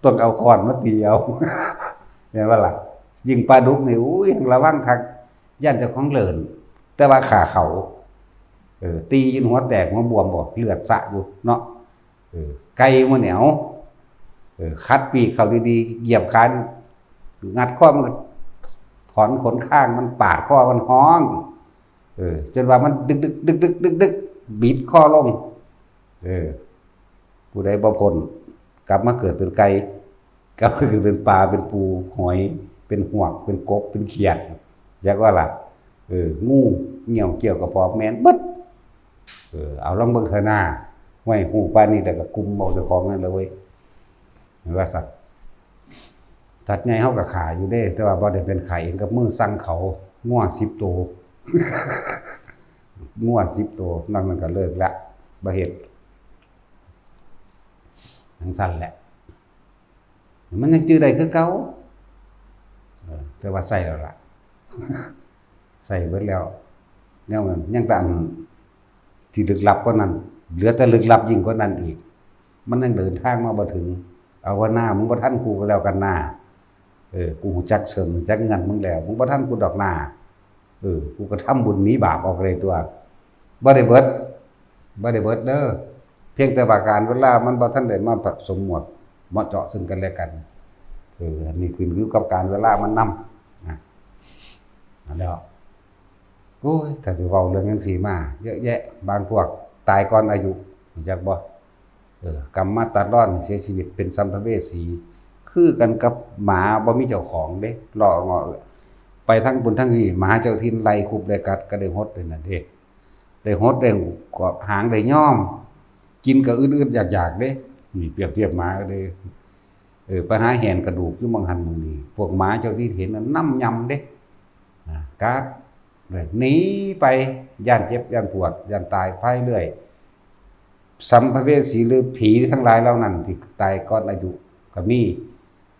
ต้องเอาค้อนมาตีเอา แม่นบ่ล่ะ ยิ่งปลาดุกนี่ อุ้ย ระวังคัก ย้านเจ้าของเลิน แต่ว่าฆ่าเขา เออ ตีจนหัวแตกหัวบวมบ่ เลือดสะอยู่เนาะ เออ ไก่มันเหนียว เออ คัดปีกเขาดีๆ เหยียบขา งัดคอมัน ถอนขนข้างมัน ปาดคอมันฮ้อง เออ จนว่ามันดึกๆ ดึกๆ ดึกๆ ดึกๆ บิดคอลง เออ ผู้ใดบ่พ้น กลับมาเกิดเป็นไก่ กลับมาเกิดเป็นปลา เป็นปู หอย เป็นหวก เป็นกบ เป็นเขียด จักว่าล่ะ เออ งู เงี้ยวเขี้ยวกระปอม แม่นเบิด เออ เอาลองเบิ่งเถอะนา ห้วย ฮู้ปานนี้แล้วก็กุมเอาเจ้าของนั่นแหละเว้ย เห็นว่าสัตว์ สัตว์ใหญ่เฮาก็ฆ่าอยู่เด้ แต่ว่าบ่ได้เป็นฆ่าเองกับมือ สั่งเขา งัวสิบโต งัวสิบโต นอกนั้นก็เลิกละ บ่เฮ็ด จั่งซั้นแหละ มันยังจื่อได้คือเก่า เออ แต่ว่าใส่แล้วล่ะ ใส่เบิดแล้ว แนวนั้น ยังแต่อันที่ลึกลับกว่านั้น เหลือแต่ลึกลับยิ่งกว่านั้นอีก มันยังเดินทางมาบ่ถึง เอาว่าหน้า มึงบ่ทันกูก็แล้วกันหน้า เออ กูฮู้จักเชิง ฮู้จักเงินมึงแล้ว มึงบ่ทันกูดอกหน้า เออ กูก็ทำบุญหนีบาปออกเลยตัว บ่ได้เบิด บ่ได้เบิดเด้อ เพียงแต่ว่าการเวลามันบ่ทันได้มาผสมหมวด เหมาะเจาะซึ่งกันและกัน เออ อันนี้ขึ้นอยู่กับการเวลามันนำ นะ นั่นแหล้ว โอ้ย ถ้าสิเว้าเรื่องจั่งซี้มา เยอะแยะ บางพวกตายก่อนอายุ รู้จักบ่ เออ กรรมมาตัดรอน เสียชีวิตเป็นสัมภเวสี คือกันกับหมาบ่มีเจ้าของเด้ เลาะเงาะ ไปทั้งบุญทั้งนี้ หมาเจ้าถิ่นไล่คุบไล่กัด ก็ได้หดเลยนั่นเด้ ได้หดได้กวบหางได้ย้อม กินก็อึดๆ อยากๆ เด้ นี่เปรียบเทียบหมาก็เลย เออ ไปหาแหนกระดูกอยู่หม่องหั่นหม่องนี่ พวกหมาเจ้าที่เห็นน่ะนำยำเด้ อ่า กัดเลย หนีไป ย้านเจ็บ ย้านปวด ย้านตายไปเรื่อย สัมภเวสีหรือผีทั้งหลายเหล่านั้นที่ตายก่อนอายุก็มี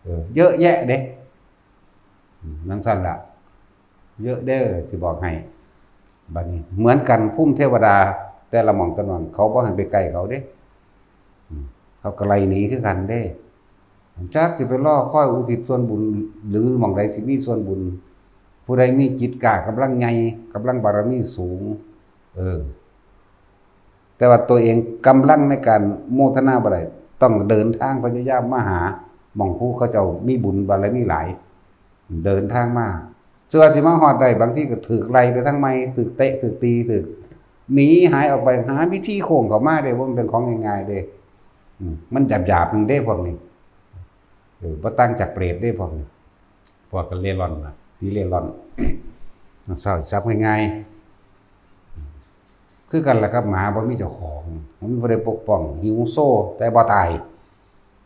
เออ เยอะแยะเด้ อืม นั่นสั่นละ เยอะเด้อ สิบอกให้ บัดนี้ เหมือนกัน ภูมิเทวดา แต่ละหม่องแต่ละหม่อง เขาบ่ให้ไปใกล้เขาเด้ อืม เขาก็ไล่หนีคือกันเด้ จักสิไปรอคอยอุทิศส่วนบุญ หรือหม่องใดสิมีส่วนบุญ ผู้ใดมีจิตกล้ากำลังใหญ่ กำลังบารมีสูง เออ แต่ว่าตัวเองกำลังในการโมทนาบ่ได้ ต้องเดินทางพยายามมาหาหม่องผู้เขาเจ้ามีบุญบารมีหลาย เดินทางมา เชื่อสิมาฮอดได้ บางทีก็ถืกไล่ไปทางใหม่ ถืกเตะ ถืกตี ถืกหนีหายออกไป หาวิธีโค้งเข้ามาเด้ บ่แม่นเป็นของง่ายๆเด้ อืม มันหยาบๆนึงเด้พวกนี้ เออ บ่ต่างจากเปรตเด้พวกนี้ พวกกันเร่ร่อนน่ะ ผีเร่ร่อน เศร้าสับง่ายๆ คือกันล่ะครับ หมาบ่มีเจ้าของ มันบ่ได้ปกป้อง หิวโซ แต่บ่ตาย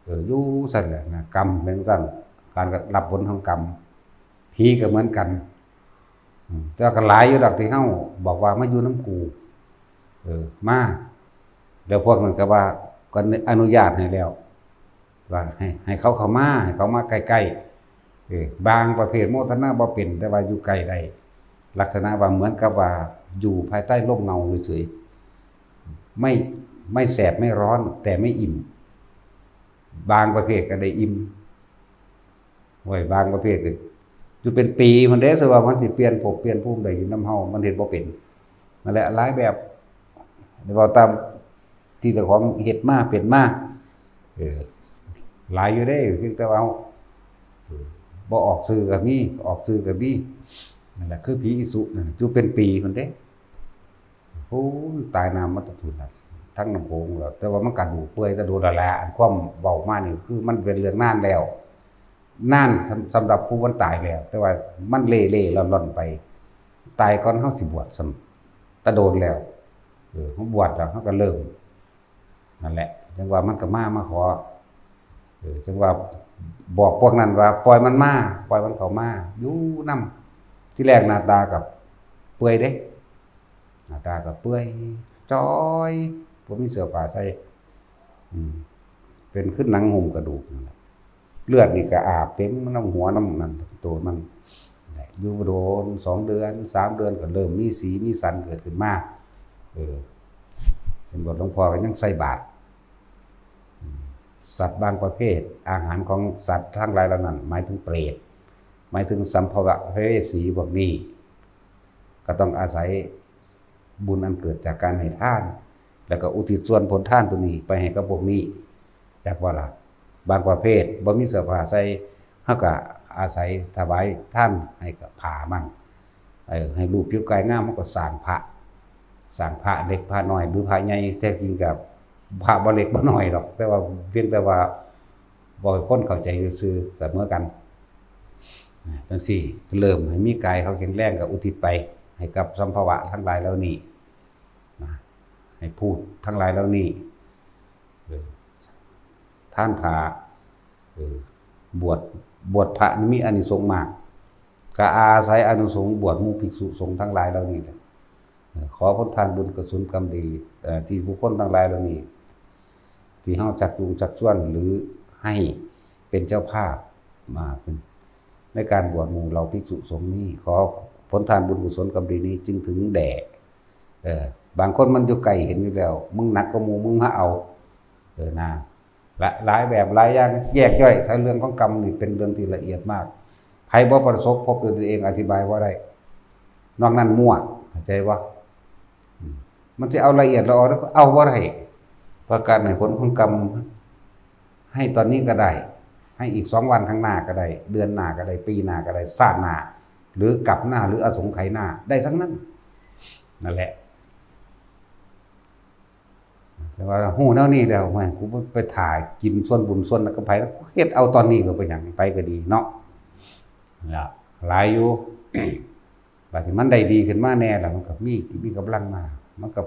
เออ อยู่ซั่นแหละนะ กรรมเป็นซั่น การรับผลของกรรม ผีก็เหมือนกัน อืม แต่ว่าก็หลายอยู่ดอกที่เฮาบอกว่ามาอยู่นำกู เออ มา แล้วพวกนั้นก็ว่า ก็อนุญาตให้แล้ว ว่าให้ ให้เขาเข้ามา ให้เขามาใกล้ๆ เออ บางประเภทโมทนาบ่เป็น แต่ว่าอยู่ใกล้ได้ ลักษณะว่าเหมือนกับว่าอยู่ภายใต้ร่มเงาเฉยๆ ไม่ ไม่แสบไม่ร้อน แต่ไม่อิ่ม บางประเภทก็ได้อิ่ม โอ้ย บางประเภทก็อยู่เป็นปีพุ้นเด้ สิว่ามันสิเปลี่ยนภพเปลี่ยนภูมิได้อยู่นำเฮา มันเฮ็ดบ่เป็น นั่นแหละ หลายแบบ เว้าตามที่เจ้าของเฮ็ดมาเป็นมา เออ หลายอยู่เด้ เพียงแต่ว่าเฮา เออ บ่ออกชื่อก็มี ออกชื่อก็มี นั่นแหละ คือผีอีสุนั่น อยู่เป็นปีพุ้นเด้ โอ้ย ตายน้ำมาแตะพุ้นล่ะ ทั้งน้ำโขงแล้ว แต่ว่ามันกระดูกเปื่อยแต่โดนแล้วแหละ อันความเว้ามานี่คือมันเป็นเรื่องนานแล้ว นานสำ สำหรับผู้มันตายแล้ว แต่ว่ามันเล่ๆล่อนๆไป ตายก่อนเฮาสิบวชซ้ำ แต่โดนแล้ว เออ เฮาบวชแล้ว เฮาก็เริ่ม นั่นแหละ จังว่ามันก็มา มาขอ เออ จังว่าบอกพวกนั้นว่า ปล่อยมันมา ปล่อยมันเข้ามา อยู่นำ ที่แรกหน้าตาก็เปื่อยเด้ หน้าตาก็เปื่อยจ้อย บ่มีเสื้อผ้าใส่ อืม เป็นคือหนังหุ้มกระดูกนั่นแหละ เลือดนี่ก็อาบเต็มนำหัวนำนั่น ตัวมัน แหละ อยู่บ่โดน สองเดือน สามเดือนก็เริ่มมีสีมีสันเกิดขึ้นมา เออ เห็นบ่ หลวงพ่อก็ยังใส่บาตร อืม สัตว์บางประเภท อาหารของสัตว์ทั้งหลายเหล่านั้น หมายถึงเปรต หมายถึงสัมภเวสีพวกนี้ ก็ต้องอาศัยบุญอันเกิดจากการให้ทาน แล้วก็อุทิศส่วนผลทานตัวนี้ไปให้กับพวกนี้ จักว่าล่ะ บางประเภทบ่มีเสื้อผ้าใส่ เฮาก็อาศัยถวายทานให้กับผ้ามัน เออ ให้รูปผิวกายงาม เฮาก็สร้างพระ สร้างพระเล็กพระน้อย หรือพระใหญ่ แท้จริงก็พระบ่เล็กบ่น้อยดอก แต่ว่าเพียงแต่ว่าบอกให้คนเข้าใจซื่อๆ เสมอกัน จังซี้ เริ่มให้มีกายเขาแข็งแรงก็อุทิศไปให้กับสัมภเวะทั้งหลายเหล่านี้ นะ ให้พูดทั้งหลายเหล่านี้ เออ ทานผ้า เออ บวช บวชพระนี่มีอานิสงส์มาก ก็อาศัยอานิสงส์บวชหมู่ภิกษุสงฆ์ทั้งหลายเหล่านี้แหละ เออ ขอผลทานบุญกุศลกรรมดี เอ่อ ที่บุคคลทั้งหลายเหล่านี้ ที่เฮาชักจูงชักชวนหรือให้เป็นเจ้าภาพมาเป็น ในการบวชหมู่เหล่าภิกษุสงฆ์นี้ ขอผลทานบุญกุศลกรรมดีนี้จึงถึงแด่ เออ บางคนมันอยู่ไกลเห็นอยู่แล้ว มึงหนักกว่าหมู่ มึงมาเอา เออ นะ ละ หลายแบบหลายอย่างแยกย่อย ถ้าเรื่องของกรรมนี่เป็นเรื่องที่ละเอียดมาก ไผบ่ประสบพบด้วยตัวเองอธิบายบ่ได้ นอกนั้นมั่ว เข้าใจบ่ อืม มันสิเอาละเอียดละออแล้วก็เอาบ่ได้ ประการให้ผลของกรรม ให้ตอนนี้ก็ได้ ให้อีกสองวันข้างหน้าก็ได้ เดือนหน้าก็ได้ ปีหน้าก็ได้ ชาติหน้า หรือกลับหน้า หรืออสงไขยหน้า ได้ทั้งนั้น นั่นแหละ แต่ว่าฮู้แนวนี้แล้ว โอ้ย กูไปถ่ากินส่วนบุญส่วนนั้นกับไผ แล้วกูเฮ็ดเอาตอนนี้ก็เป็นหยัง ไปก็ดีเนาะ ล่ะ หลายอยู่ บัดนี้มันได้ดีขึ้นมาแน่แล้ว มันก็มี มีกำลังมา มันก็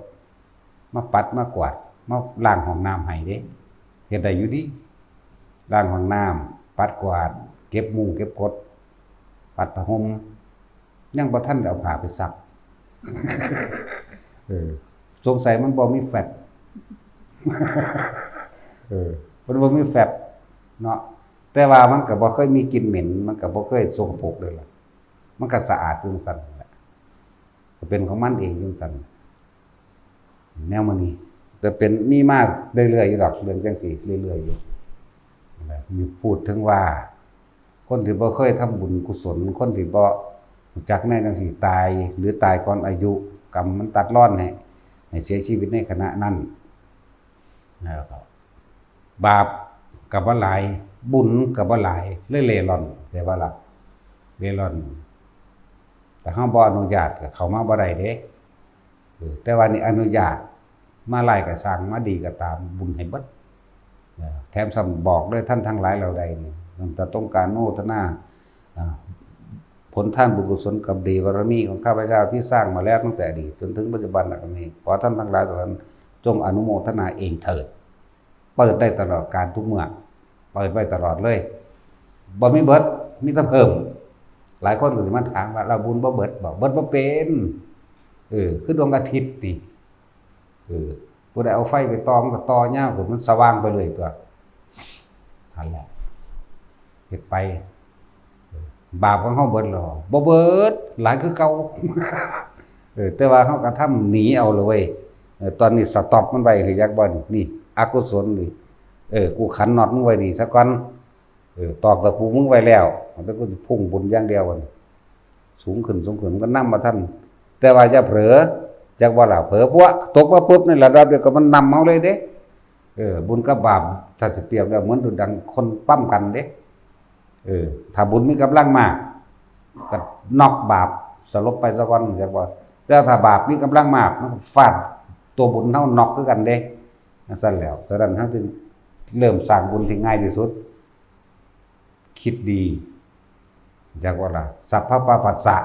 มาปัดมากวาด มาล้างห้องน้ำให้เด้ ฮ็ดได้อยู่เด้ ล้างห้องน้ำ ปัดกวาด เก็บมุ้งเก็บกด ปัดผ้าห่ม ยังบ่ทันได้เอาผ้าไปซัก เออ สงสัยมันบ่มีแฟบ เออ มันบ่มีแฟบเนาะ แต่ว่ามันก็บ่เคยมีกลิ่นเหม็น มันก็บ่เคยสกปรกเลยล่ะ มันก็สะอาดอยู่จั่งซั้นแหละ ก็เป็นของมันเองอยู่จั่งซั้น แนวมื้อนี้ แต่เป็นมีมาเรื่อยๆอยู่ดอก เรื่องจั่งซี้เรื่อยๆอยู่ นั่นแหละ มีพูดถึงว่า คนที่บ่เคยทำบุญกุศล คนที่บ่รู้จักแนวจั่งซี้ ตาย หรือตายก่อนอายุ กรรมมันตัดรอนให้ ให้เสียชีวิตในขณะนั้น แล้วก็บาปก็บ่หลาย บุญก็บ่หลาย เลยเร่ร่อน เข้าใจบ่ล่ะ เร่ร่อน แต่เฮาบ่อนุญาตก็เข้ามาบ่ได้เด้ เออ แต่ว่านี่อนุญาต มาร้ายก็ซ่าง มาดีก็ตาม บุญให้เบิด เออ แถมซ้ำบอกเลย ท่านทั้งหลายเหล่าใดนี่ ตั้งแต่ต้องการโมทนา อ่า ผลทานบุญกุศลกรรมดีบารมีของข้าพเจ้าที่สร้างมาแล้วตั้งแต่อดีตจนถึงปัจจุบัน และก็มี ขอท่านทั้งหลายเหล่านั้นจงอนุโมทนาเองเถิด เปิดได้ตลอดกาลทุกเมื่อ เปิดไว้ตลอดเลย บ่มีเบิด มีแต่เพิ่ม หลายคนก็สิมาถามว่า "แล้วบุญบ่เบิดบ่?" เบิดบ่เป็น เออ คือดวงอาทิตย์นี่ เออ ผู้ใดเอาไฟไปต่อ มันก็ต่อยาวขึ้น มันสว่างไปเรื่อยตั๊ว นั่นแหละ เฮ็ดไป บาปของเฮาเบิดแล้วบ่ บ่เบิด หลายคือเก่า เออ แต่ว่าเฮากระทำหนีเอาเลยเว้ย เออ ตอนนี้สต็อปมันไว้ คือจักบ่นี่ นี่ อกุศลนี่ เออ กูขันน็อตมึงไว้นี่ซะก่อน เออ ตอกตะปูมึงไว้แล้ว มันก็สิพุ่งบุญอย่างเดียวบัดนี้ สูงขึ้น สูงขึ้น มันก็นำบ่ทัน แต่ว่าอย่าเผลอ จักว่าล่ะ เผลอปั๊ว ตกมาปุ๊บ ในระดับเดียวกับมันนำเฮาเลยเด้ เออ บุญกับบาป ถ้าสิเปรียบแล้ว เหมือนดุจดังคนปั๊มกันเด้ เออ ถ้าบุญมีกำลังมาก ก็น็อกบาปสลบไปซะก่อน จักว่า แต่ถ้าบาปมีกำลังมาก มันก็ฟาดตัวบุญเฮาน็อกคือกันเด้ จั่งซั้นแล้ว ฉะนั้นเฮาจึงเริ่มสร้างบุญที่ง่ายที่สุด คิดดี จักว่าล่ะ สัพพะปาปัสสะ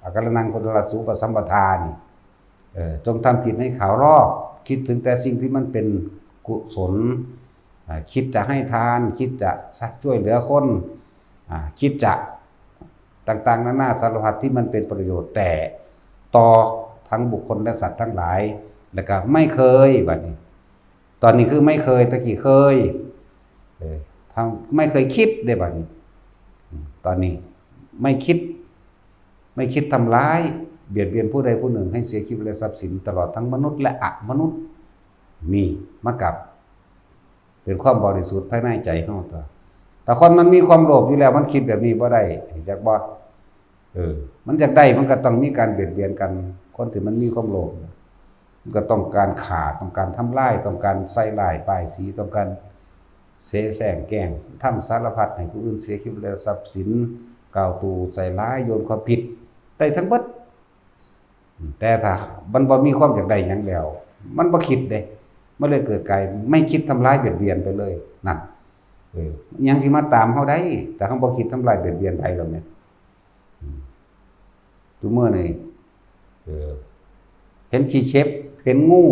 อาการนัง โคตรสูปสัมปทานี่ เออ จงทำจิตให้ขาวรอบ คิดถึงแต่สิ่งที่มันเป็นกุศล อ่า คิดจะให้ทาน คิดจะช่วยเหลือคน อ่า คิดจะต่างๆ นานาสารพัดที่มันเป็นประโยชน์แต่ต่อทั้งบุคคลและสัตว์ทั้งหลาย แล้วก็ไม่เคย บัดนี้ ตอนนี้คือไม่เคย ตะกี้เคย เออ ทำ ไม่เคยคิดเด้บัดนี้ อืม ตอนนี้ไม่คิด ไม่คิดทำร้าย เบียดเบียนผู้ใดผู้หนึ่งให้เสียชีวิตและทรัพย์สิน ตลอดทั้งมนุษย์และอมนุษย์ นี่ มากับ เป็นความบริสุทธิ์ภายในใจเฮาตั๊ว แต่คนมันมีความโลภอยู่แล้ว มันคิดแบบนี้บ่ได้ จักบ่ เออ มันอยากได้ มันก็ต้องมีการเบียดเบียนกัน คนที่มันมีความโลภ มันก็ต้องการฆ่า ต้องการทำลาย ต้องการใส่ร้ายป้ายสี ต้องการเสแสร้งแกล้ง ทำสารพัดให้ผู้อื่นเสียชีวิตและทรัพย์สิน กล่าวตู่ใส่ร้าย โยนความผิด ได้ทั้งเบิด แต่ถ้ามันบ่มีความอยากได้หยังแล้ว มันบ่คิดเด้ มันเลยเกิดกลายไม่คิดทำร้ายเบียดเบียนไปเลย นั่น เออ หยังสิมาตามเฮาได้ แต่เฮาบ่คิดทำร้ายเบียดเบียนไผแล้วแหม อืม ซุมื้อนี่ เออ เห็นขี้เข็บ เห็นงู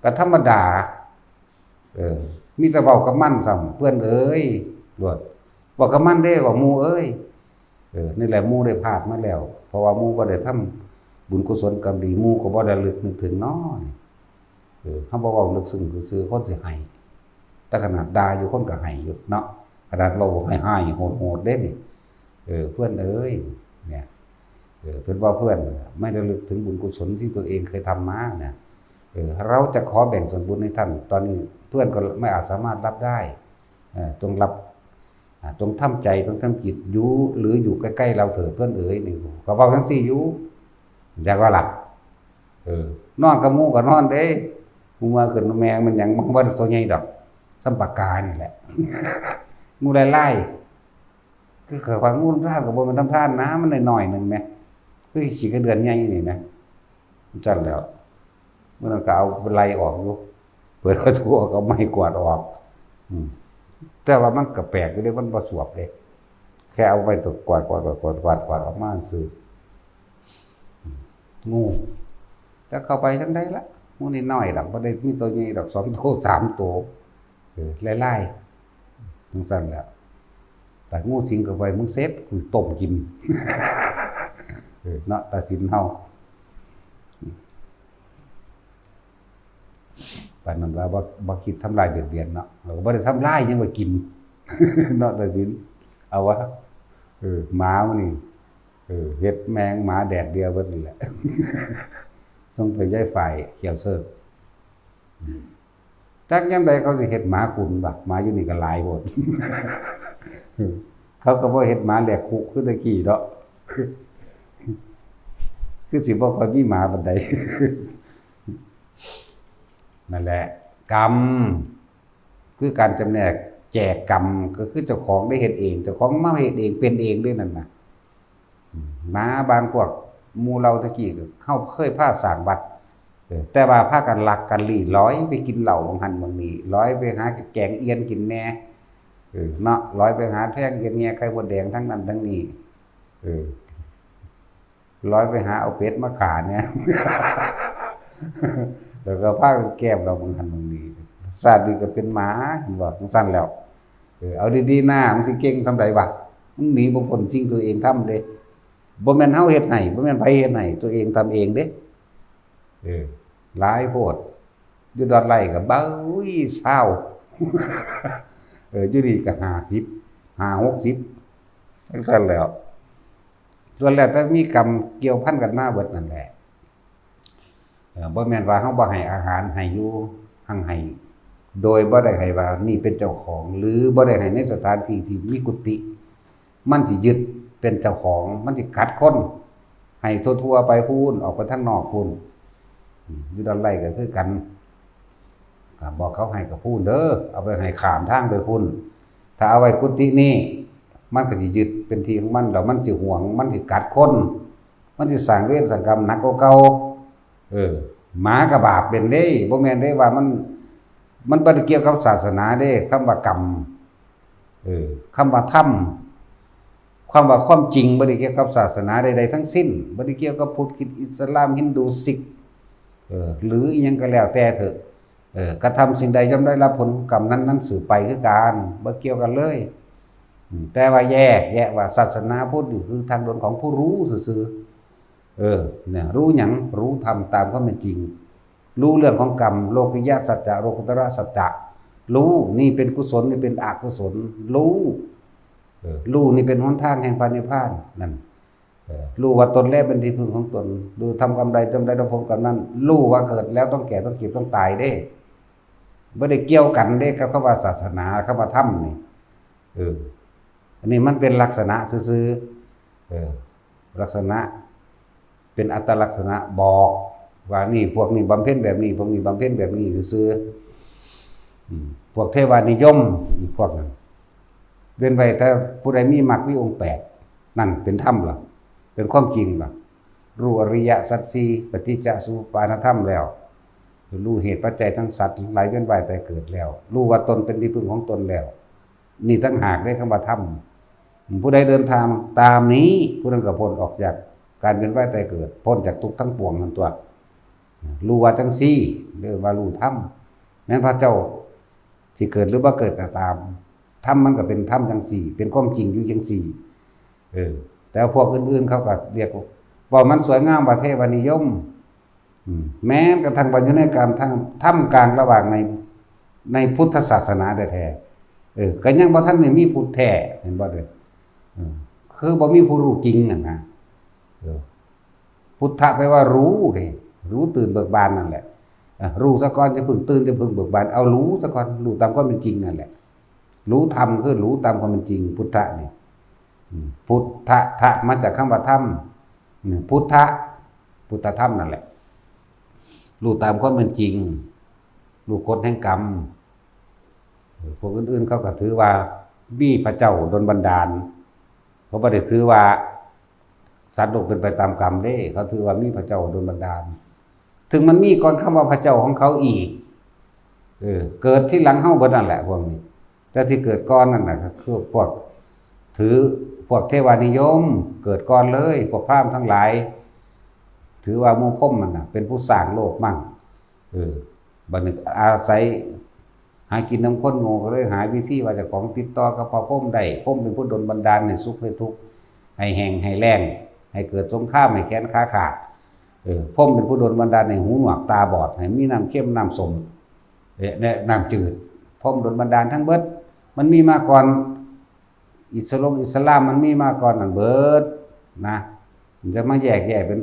ก็ธรรมดา เออ มีแต่เว้ากับมันซ้ำ เพื่อนเอ๋ย โลด เว้ากับมันเด้ เว้าหมู่เอ๋ย เออ นี่แหละหมู่ได้พลาดมาแล้ว เพราะว่าหมู่บ่ได้ทำบุญกุศลกรรมดี หมู่ก็บ่ได้ระลึกนึกถึงน้อนี่ เออ เฮาบ่เว้าลึกซึ้งซื่อๆ คนสิให้ แต่ขนาดด่าอยู่คนก็ให้อยู่เนาะ ขนาดเว้าร้ายๆ โหดๆ เด้นี่ เออ เพื่อนเอ๋ย เนี่ย เออ เพิ่นว่าเพื่อนไม่ระลึกถึงบุญกุศลที่ตัวเองเคยทำมาเนี่ย เออ เราจะขอแบ่งส่วนบุญให้ท่าน ตอนนี้เพื่อนก็ไม่อาจสามารถรับได้ เออ จงรับ อ่า จงทำใจ จงทำจิต อยู่ หรืออยู่ใกล้ๆ เราเถิดเพื่อนเอ๋ย นี่ ก็เว้าจั่งซี้อยู่ จักว่าล่ะ เออ นอนกับหมู่ก็นอนเด้ หมู่มาขึ้นแมงมันหยัง มันบ่ได้ตัวใหญ่ดอก ส่ำปากกานี่แหละ หมู่หลายๆ คือข้อยว่าหมู่ลำธารก็บ่แม่นลำธารนะ มันน้อยๆ หนึ่งแหม คือขี้ไก่เดือนใหญ่นี่แหม จั่งซั้นแหล้ว มื้อนั้นก็เอาไล่ออกอยู่ เปิดประตูออก เอาไม้กวาดออก อืม แต่ว่ามันก็แปลกอยู่เด้ มันบ่สวบเด้ แค่เอาไม้กวาด กวาด กวาด กวาด กวาด กวาดออกมาซื่อ อืม งู จักเข้าไปทางใดละ งูน้อยๆ ดอก บ่ได้มีตัวใหญ่ดอก สองตัว สามตัว เออ ไล่ๆ จั่งซั้นแหละ แต่งูสิงเข้าไป มึงเสร็จ กูต้มกิน เออ เนาะ ตาสินเฮา ปานนั้นว่าบ่ บ่คิดทำลายเบียดเบียนเนาะ เราก็บ่ได้ทำลาย ยังว่ากิน เนาะ ตาสิน เอาวะ เออ หมามันนี่ เออ เฮ็ดแมงหมาแดดเดียวเบิดนี่แหละ ส่งไปย้ายฝ่ายเขียวเสิร์ฟ อืม จักยามใดเขาสิเฮ็ดหมาขุนบัก หมาอยู่นี่ก็หลายโพด เขาก็บ่เฮ็ดหมาแหลกคุกคือแต่กี้เนาะ คือสิบ่ค่อยมีหมาปานใด นั่นแหละ กรรม คือการจำแนกแจกกรรม ก็คือเจ้าของได้เฮ็ดเอง เจ้าของมาเฮ็ดเอง เป็นเองเด้นั่นน่ะ อืม หมาบางพวก หมู่เหล่าตะกี้ก็ เฮาเคยพาสร้างวัด เออ แต่ว่าพากันลักกันลี้ ลอยไปกินเหล้าหม่องหั่นหม่องนี่ ลอยไปหาแกงเอียนกินแหน่ เออ เนาะ ลอยไปหาแทงเอียนแหง่ไข่มดแดงทั้งนั้นทั้งนี้ เออ ลอยไปหาเอาเป็ดมาฆ่าแหน่ แล้วก็พากันแกล้มเหล้าหม่องหั่นหม่องนี่ ชาตินี้ก็เป็นหมา เห็นบ่ จั่งซั้นแล้ว เออ เอาดีๆ นะ มึงสิเก่งส่ำใดวะ มึงหนีบ่พ้นสิ่งตัวเองทำเด้ บ่แม่นเฮาเฮ็ดให้ บ่แม่นไผเฮ็ดให้ ตัวเองทำเองเด้ เออ หลายโพด อยู่ดอนไร่ก็ เบ้ย ซาว เออ อยู่นี่ก็ ห้าสิบ ห้าหกสิบ จั่งซั้นแหล้ว ล้วนแล้วแต่มีกรรมเกี่ยวพันกันมาเบิดนั่นแหละ เอ่อ บ่แม่นว่าเฮาบ่ให้อาหาร ให้อยู่ หั่งให้ โดยบ่ได้ให้ว่านี่เป็นเจ้าของ หรือบ่ได้ให้ในสถานที่ที่มีกุฏิ มันสิยึดเป็นเจ้าของ มันสิกัดคน ให้ทั่วๆ ไปพู้น ออกไปทางนอกพู้น อืม อยู่ดอนไร่ก็คือกัน ก็บอกเขาให้กับพู้นเด้อ เอาไปให้ข้ามทางไปพู้น ถ้าเอาไว้กุฏินี่ มันก็สิยึดเป็นที่ของมัน แล้วมันสิหวง มันสิกัดคน มันสิสร้างเวรสร้างกรรมหนักกว่าเก่า เออ หมากับบาปเป็นเด้ บ่แม่นเด้ว่ามัน มันบ่ได้เกี่ยวกับศาสนาเด้ คำว่ากรรม เออ คำว่าธรรม คำว่าความจริง บ่ได้เกี่ยวกับศาสนาใดๆ ทั้งสิ้น บ่ได้เกี่ยวกับพุทธ คริสต์ อิสลาม ฮินดู ซิก เออ หรืออิหยังก็แล้วแต่เถอะ เออ กระทำสิ่งใดย่อมได้รับผลของกรรมนั้นๆ สืบไปคือกัน บ่เกี่ยวกันเลย อืม แต่ว่าแยก แยะว่าศาสนาพุทธนี่คือทางเดินของผู้รู้ซื่อๆ เออ เนี่ย รู้หยัง รู้ธรรมตามความเป็นจริง รู้เรื่องของกรรม โลกิยสัจจะ โลกุตระสัจจะ รู้นี่เป็นกุศล นี่เป็นอกุศล รู้ เออ รู้นี่เป็นหนทางแห่งพระนิพพาน นั่น เออ รู้ว่าตนแลเป็นที่พึ่งของตน รู้ทำกรรมใด ย่อมได้รับผลกรรมนั้น รู้ว่าเกิดแล้วต้องแก่ ต้องเจ็บ ต้องตายเด้ บ่ได้เกี่ยวกันเด้กับคำว่าศาสนา คำว่าธรรมนี่ เออ อันนี้มันเป็นลักษณะซื่อๆ เออ ลักษณะ เป็นอัตลักษณะบอกว่านี่ พวกนี้บำเพ็ญแบบนี้ พวกนี้บำเพ็ญแบบนี้ซื่อๆ อืม พวกเทวานิยม อีกพวกนั้น เว้นไว้แต่ผู้ใดมีมรรคมีองค์แปด นั่นเป็นธรรมล่ะ เป็นความจริงล่ะ รู้อริยสัจสี่ ปฏิจจสมุปปาทธรรมแล้ว รู้เหตุปัจจัยทั้งสัตว์ทั้งหลายเวียนว่ายตายเกิดแล้ว รู้ว่าตนเป็นที่พึ่งของตนแล้ว นี่ต่างหากเด้คำว่าธรรม ผู้ใดเดินทางตามนี้ ผู้นั้นก็พ้นออกจากการเวียนว่ายตายเกิด พ้นจากทุกข์ทั้งปวงนั่นตัว รู้ว่าจังซี่ เรียกว่ารู้ธรรม แม้นพระเจ้าสิเกิดหรือบ่เกิดก็ตาม ธรรมมันก็เป็นธรรมจังซี่ เป็นความจริงอยู่จังซี่ เออ แต่พวกอื่นๆ เขาก็เรียกว่า ว่ามันสวยงามว่าเทวานิยม อืม แม้กระทั่งว่าอยู่ในกลางทาง ท่ามกลางระหว่างใน ในพุทธศาสนาแท้ๆ เออ ก็ยังบ่ทันได้มีพุทธแท้ เห็นบ่เด้อ เออ คือบ่มีผู้รู้จริงนั่นนะ เออ พุทธะแปลว่ารู้เด้ รู้ตื่นเบิกบานนั่นแหละ อ่ะ รู้ซะก่อน จะพึ่งตื่น จะพึ่งเบิกบาน เอารู้ซะก่อน รู้ตามความเป็นจริงนั่นแหละ รู้ธรรมคือรู้ตามความเป็นจริง พุทธะนี่ อืม พุทธะ ทะ มาจากคำว่าธรรม อืม พุทธะ พุทธธรรมนั่นแหละ รู้ตามความเป็นจริง รู้กฎแห่งกรรม เออ พวกอื่นๆ เขาก็ถือว่ามีพระเจ้าดลบันดาล เขาบ่ได้ถือว่าสัตว์โลกเป็นไปตามกรรมเด้ เขาถือว่ามีพระเจ้าดลบันดาล ถึงมันมีก่อนคำว่าพระเจ้าของเขาอีก เออ เกิดทีหลังเฮาเบิดนั่นแหละพวกนี้ แต่ที่เกิดก่อนนั่นน่ะก็คือพวกถือ พวกเทวานิยม เกิดก่อนเลย พวกพราหมณ์ทั้งหลาย ถือว่าหมู่พรหมนั่นน่ะ เป็นผู้สร้างโลกมั่ง เออ บัดนี้อาศัย หากินนำคนโง่ ก็เลยหาวิธีว่าเจ้าของติดต่อกับพระพรหมได้ พรหมเป็นผู้ดลบันดาลให้สุขให้ทุกข์ ให้แห้งให้แล้ง ให้เกิดสงคราม ให้แขนขาขาด เออ พรหมเป็นผู้ดลบันดาลให้หูหนวกตาบอด ให้มีน้ำเค็มน้ำส้ม เออ และน้ำจืด พรหมดลบันดาลทั้งเบิด มันมีมาก่อน อิสลงอิสลามมันมีมาก่อนนั่นเบิดนะ มันจะมาแยกแยะเป็น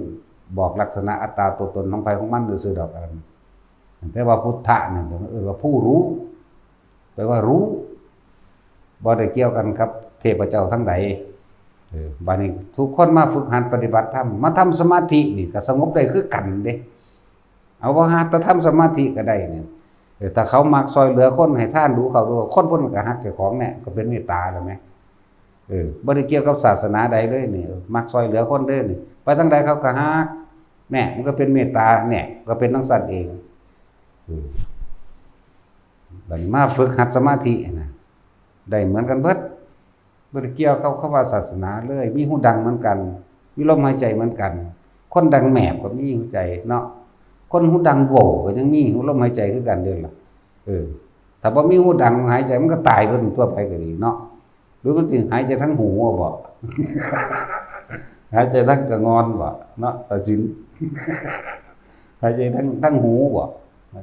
บอกลักษณะอัตตาตัวตนของใครของมันซื่อๆดอกอันนั้น แต่ว่าพุทธะเนี่ยเอิ้นว่าผู้รู้ แปลว่ารู้ บ่ได้เกี่ยวกันกับเทพเจ้าทั้งใด เออ บัดนี้ทุกคนมาฝึกหัดปฏิบัติธรรม มาทำสมาธินี่ก็สงบได้คือกันเด้ เอาว่าหาแต่ทำสมาธิก็ได้เนี่ย เออ ถ้าเขามักซอยเหลือคน ให้ทานดูเขาดู คนพวกนั้นก็ฮักเจ้าของเนี่ย ก็เป็นเมตตาแล้วไหม เออ บ่ได้เกี่ยวกับศาสนาใดเลยนี่ เออ มักซอยเหลือคนเด้อนี่ ไปทางใดเขาก็ฮัก เนี่ย มันก็เป็นเมตตา เนี่ย ก็เป็นจั่งซั้นเอง เออ บัดนี้มาฝึกหัดสมาธินะ ได้เหมือนกันเบิด บ่ได้เกี่ยวกับคำว่าศาสนาเลย มีหูดังเหมือนกัน มีลมหายใจเหมือนกัน คนดังแมบก็มีหัวใจเนาะ คนหูดังโหว่ก็ยังมีลมหายใจคือกันเด้อล่ะ เออ ถ้าบ่มีหูดังหายใจมันก็ตายเบิดทั่วไปก็ดีเนาะ หรือมันสิหายใจทางหูบ่ หายใจทางกะงอนบ่ เนาะ ตาสิน หายใจทาง ทางหูบ่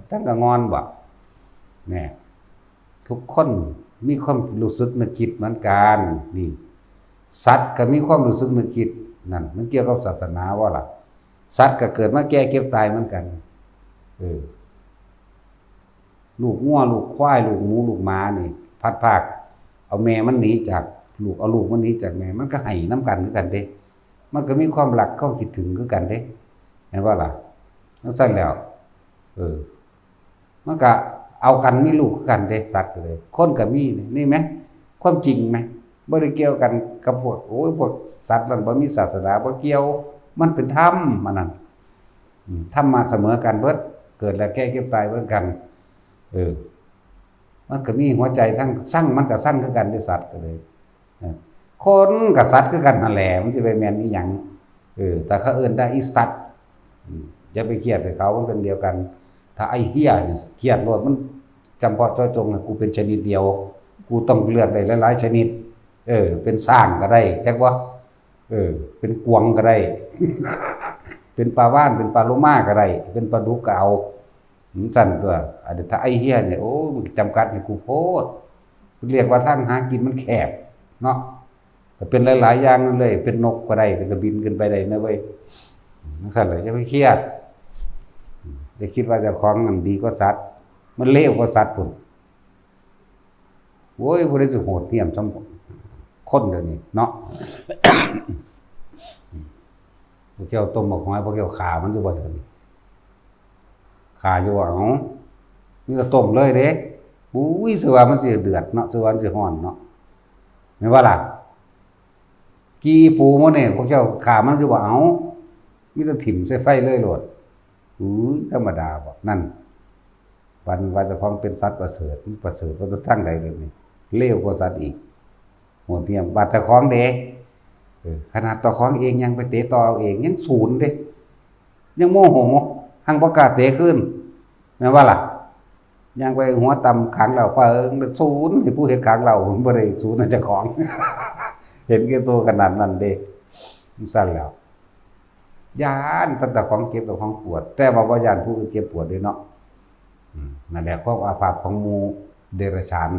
ทางกะงอนบ่ เนี่ย ทุกคนมีความรู้สึกนึกคิดเหมือนกัน นี่ สัตว์ก็มีความรู้สึกนึกคิด นั่น มันเกี่ยวกับศาสนาบ่ล่ะ สัตว์ก็เกิดมาแก่เจ็บตายเหมือนกัน เออ ลูกงัว ลูกควาย ลูกหมู ลูกหมานี่ พลัดพราก เอาแม่มันหนีจากลูก เอาลูกมันหนีจากแม่ มันก็ไห้นำกันคือกันเด้ มันก็มีความรัก ความคิดถึงคือกันเด้ เห็นบ่ล่ะ จั่งซั้นแล้ว เออ มันก็เอากันมีลูกคือกันเด้ สัตว์ก็เลย คนก็มี นี่ไหม ความจริงไหม บ่ได้เกี่ยวกันกับพวก โอ้ย พวกสัตว์นั่นบ่มีศาสนา บ่เกี่ยว มันเป็นธรรม มันนั่น อืม ธรรมะเสมอกันเบิด เกิดแล้วแก่เจ็บตายเหมือนกัน เออ มันก็มีหัวใจทั้งซัง มันก็ซังคือกันเด้ สัตว์ก็เลย เออ คนกับสัตว์คือกันนั่นแหละ มันสิไปแม่นอีหยัง เออ ถ้าเขาเอิ้นได้อีสัตว์ อืม อย่าไปเครียดให้เขา มันเป็นเดียวกัน ถ้าไอ้เหี้ยนี่เครียดโลด มันจำเพาะเจาะจง กูเป็นชนิดเดียว กูต้องเลือกได้หลายๆชนิด เออ เป็นช้างก็ได้ จักบ่ เออ เป็นกวางก็ได้ เป็นปลาวาฬ เป็นปลาโลมาก็ได้ เป็นปลาดุกก็เอา จั่งซั้นตั๊ว อันนี้ถ้าไอ้เหี้ยเนี่ย โอ้ มันจำกัดให้กูโพด เรียกว่าทางหากินมันแคบเนาะ ก็เป็นหลายๆอย่างนั่นเลย เป็นนกก็ได้ เป็นกระบินขึ้นไปได้นะเว้ย จั่งซั้นเลย อย่าไปเครียด อย่าคิดว่าเจ้าของนั่นดีกว่าสัตว์ มันเลวกว่าสัตว์พุ้น โอ้ย ผู้ใดสิโหดเหี้ยมส่ำคนเดี๋ยวนี้เนาะ พวกเจ้าต้มบักหอย พวกเจ้าฆ่ามันอยู่บ่เดี๋ยวนี้ ฆ่าอยู่บ่ เอ้า มีแต่ต้มเลยเด้ อุ้ย สิว่ามันสิเดือดเนาะ สิว่ามันสิร้อนเนาะ แม่นบ่ล่ะ ขี้ปูหมู่นี่ พวกเจ้าฆ่ามันอยู่บ่ เอ้า มีแต่ถิ่มใส่ไฟเลยโลด อุ้ย ธรรมดาบ่ นั่น ปานว่าเจ้าของเป็นสัตว์ประเสริฐ มันประเสริฐกว่าทางใดเดี๋ยวนี้ เลวกว่าสัตว์อีก โหดเหี้ยม บาดเจ้าของเด้ เออ ขนาดเจ้าของเองยังไปเตะต่อเอาเอง ยังศูนย์เด้ ยังโมโห หังบ่กล้าเตะคืน แม่นบ่ล่ะ ยังไปหัวต่ำขังเหล้า ปาเอิงศูนย์ให้ผู้เฮ็ดขังเหล้า มันบ่ได้ศูนย์ให้เจ้าของ เห็นแก่ตัวขนาดนั้นเด้ จั่งซั้นแล้ว ย้านแต่เจ้าของเจ็บเจ้าของปวด แต่ว่าบ่ย้านผู้อื่นเจ็บปวดเด้เนาะ อืม นั่นแหละความอาภัพของหมู่เดรัจฉาน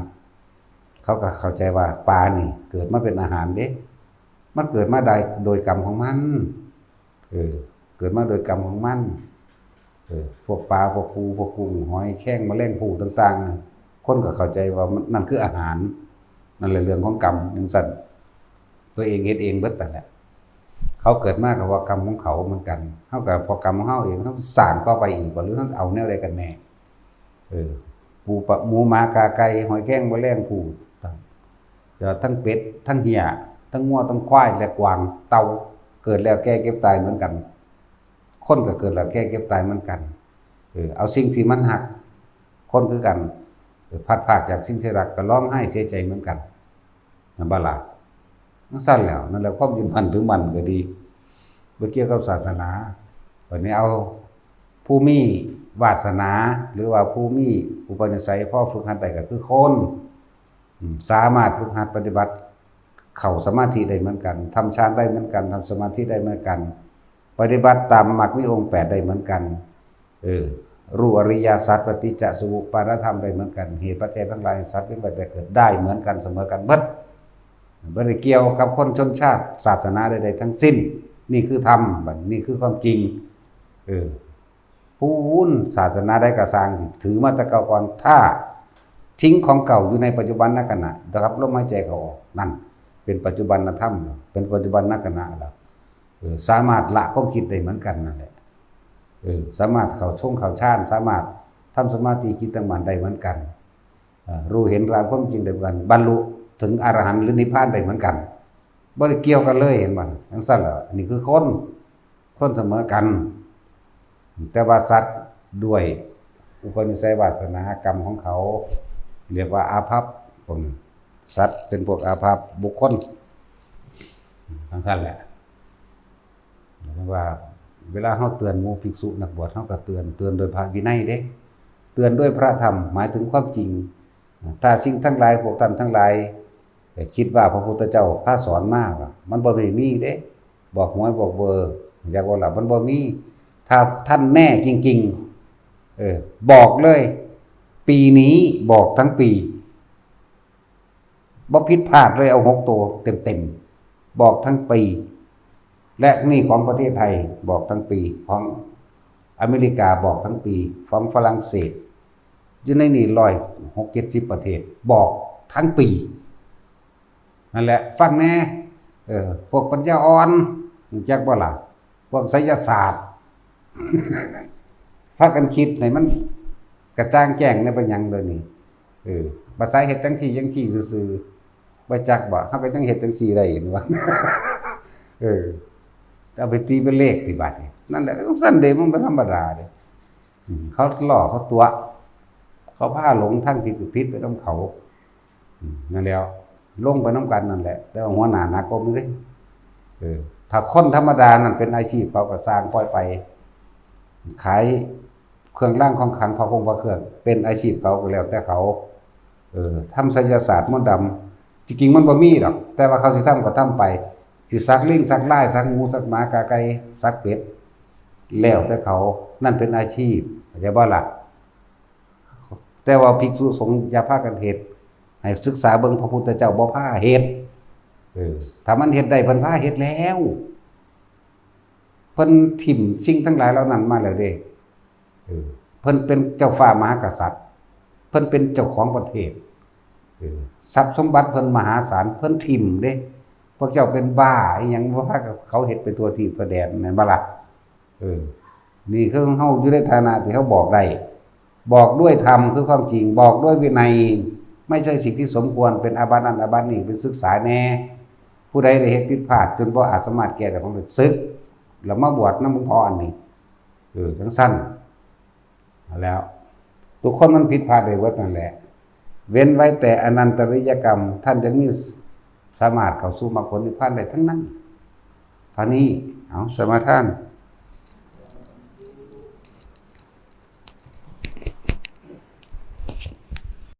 เขาก็เข้าใจว่าปลานี่เกิดมาเป็นอาหารเด้ มันเกิดมาได้โดยกรรมของมัน เออ เกิดมาโดยกรรมของมัน เออ พวกปลา พวกปู พวกกุ้ง หอยแครง แมลงภู่ต่างๆ คนก็เข้าใจว่ามัน นั่นคืออาหาร นั่นแหละเรื่องของกรรมจั่งซั้น ตัวเองเฮ็ดเองเบิดนั่นแหละ เขาเกิดมาก็เพราะกรรมของเขาเหมือนกัน เฮาก็เพราะกรรมของเฮาเอง เฮาสร้างต่อไปอีกบ่ หรือเฮาเอาแนวใดกันแน่ เออ ปูปลา หมูหมากาไก่ หอยแครงแมลงภู่ จะทั้งเป็ด ทั้งเหี้ย ทั้งงัว ทั้งควาย และกวาง เต่า เกิดแล้วแก่เจ็บตายเหมือนกัน คนก็เกิดแล้วแก่เจ็บตายเหมือนกัน เออ เอาสิ่งที่มันฮัก คนคือกัน เออ พลัดพรากจากสิ่งที่รักก็ร้องไห้เสียใจเหมือนกัน นั่นบ่ล่ะ จั่งซั้นแล้ว นั่นแหละความยึดมั่นถือมั่นก็ดี บ่เกี่ยวกับศาสนา บัดนี้เอาผู้มี วาสนา หรือว่าผู้มีอุปนิสัยพอฝึกหัดได้ก็คือคน อืม สามารถฝึกหัดปฏิบัติเข้าสมาธิได้เหมือนกัน ทำฌานได้เหมือนกัน ทำสมาธิได้เหมือนกัน ปฏิบัติตามมรรคมีองค์แปดได้เหมือนกัน เออ รู้อริยสัจ ปฏิจจสมุปปาทธรรมได้เหมือนกัน เหตุปัจจัยทั้งหลายสัตว์เป็นไปแต่เกิดได้เหมือนกันเสมอกันหมด บ่ได้เกี่ยวกับคนชนชาติศาสนาใดๆทั้งสิ้น นี่คือธรรม บัดนี้คือความจริง เออ ผู้ศาสนาใดก็สร้าง ถือมาแต่เก่าก่อน ถ้าทิ้งของเก่าอยู่ในปัจจุบันนขณะ นะครับ ลมหายใจเข้าออก นั่นเป็นปัจจุบันธรรม เป็นปัจจุบันนขณะแล้ว เออ สามารถละความคิดได้เหมือนกันนั่นแหละ เออ สามารถเข้าชงเข้าฌาน สามารถทำสมาธิจิตตั้งมั่นได้เหมือนกัน เอ่อ รู้เห็นตามความจริงได้เหมือนกัน บรรลุถึงอรหันต์หรือนิพพานได้เหมือนกัน บ่ได้เกี่ยวกันเลย เห็นบ่ จั่งซั้นล่ะ อันนี้คือคน คนเสมอกัน แต่ว่าสัตว์ด้วยอุปนิสัยวาสนากรรมของเขา เรียกว่าอาภัพ พวกนี้ สัตว์เป็นพวกอาภัพ บุคคล จั่งซั้นแหละ เรียกว่า เวลาเฮาเตือนหมู่ภิกษุนักบวช เฮาก็เตือน เตือนโดยพระวินัยเด้ เตือนด้วยพระธรรม หมายถึงความจริง ถ้าสิ่งทั้งหลาย พวกท่านทั้งหลาย แต่คิดว่าพระพุทธเจ้าพาสอนมา มันบ่ได้มีเด้ บอกหวยบอกเบอร์ อยากว่าล่ะ มันบ่มี ถ้าท่านแน่จริงๆ เออ บอกเลย ปีนี้บอกทั้งปี บ่ผิดพลาดเลย เอาหกตัวเต็มๆ บอกทั้งปี และนี่ของประเทศไทยบอกทั้งปี ของอเมริกาบอกทั้งปี ของฝรั่งเศส อยู่ในนี่ร้อยหกเจ็ดสิบประเทศ บอกทั้งปี นั่นแหละ ฟังแน่ เออ พวกปัญญาอ่อน รู้จักบ่ล่ะ พวกไสยศาสตร์ พากันคิดให้มันกระจ่างแจ้งในปัญญาเดี๋ยวนี้ เออ ภาษาเฮ็ดจังซี่จังซี่ซื่อๆ บ่จักบ่ เฮาก็ยังเฮ็ดจังซี่ได้ เห็นบ่ เออ เอาไปตีเป็นเลขติบัดนี่ นั่นแหละ จั่งซั้นเด้ มันบ่ธรรมดาเด้ อืม เขาล่อเขาตั๋ว เขาพาหลงทางผิดก็ผิดไปนำเขา อืม นั่นแหล้ว ลงไปนำกันนั่นแหละ แต่ว่าหัวหน้าหนักกว่าหมู่เด้ เออ ถ้าคนธรรมดานั่นเป็นอาชีพเขาก็ซ่างปล่อยไป ขายเครื่องรางของขลัง พระคงพระเครื่อง เป็นอาชีพเขาก็แล้วแต่เขา เออ ทำไสยศาสตร์มนต์ดำ จริงๆมันบ่มีดอก แต่ว่าเขาสิทำก็ทำไป สิสักลิงสักลาย สักหมูสักหมากาไก่สักเป็ด แล้วแต่เขา นั่นเป็นอาชีพ เข้าใจบ่ล่ะ แต่ว่าภิกษุสงฆ์อย่าพากันเฮ็ด ให้ศึกษาเบิ่ง พระพุทธเจ้าบ่พาเฮ็ด เออ ถ้ามันเฮ็ดได้ เพิ่นพาเฮ็ดแล้ว เพิ่นถิ่มสิ่งทั้งหลายเหล่านั้นมาแล้วเด้ เออ เพิ่นเป็นเจ้าฟ้ามหากษัตริย์ เพิ่นเป็นเจ้าของประเทศ เออ ทรัพย์สมบัติเพิ่นมหาศาล เพิ่นถิ่มเด้ พวกเจ้าเป็นบ้าอีหยัง บ่พาเขาเฮ็ดไปทั่วทีปทั่วแดน แม่นบ่ล่ะ เออ นี่คือเฮาอยู่ในฐานะที่เฮาบอกได้ บอกด้วยธรรมคือความจริง บอกด้วยวินัย ไม่ใช่สิ่งที่สมควร เป็นอาบัตินั่นอาบัตินี่ เป็นศึกษาแน่ ผู้ใดได้เฮ็ดผิดพลาดจนบ่อาจสามารถแก้ได้ ผมเลยสึก แล้วมาบวชนำหลวงพ่ออันนี้ เออ จั่งซั้น แล้ว ทุกคนมันผิดพลาดได้เบิดนั่นแหละ เว้นไว้แต่อนันตริยกรรม ท่านยังมีสามารถเข้าสู่มรรคผลนิพพานได้ทั้งนั้น เท่านี้ เอา สมาทาน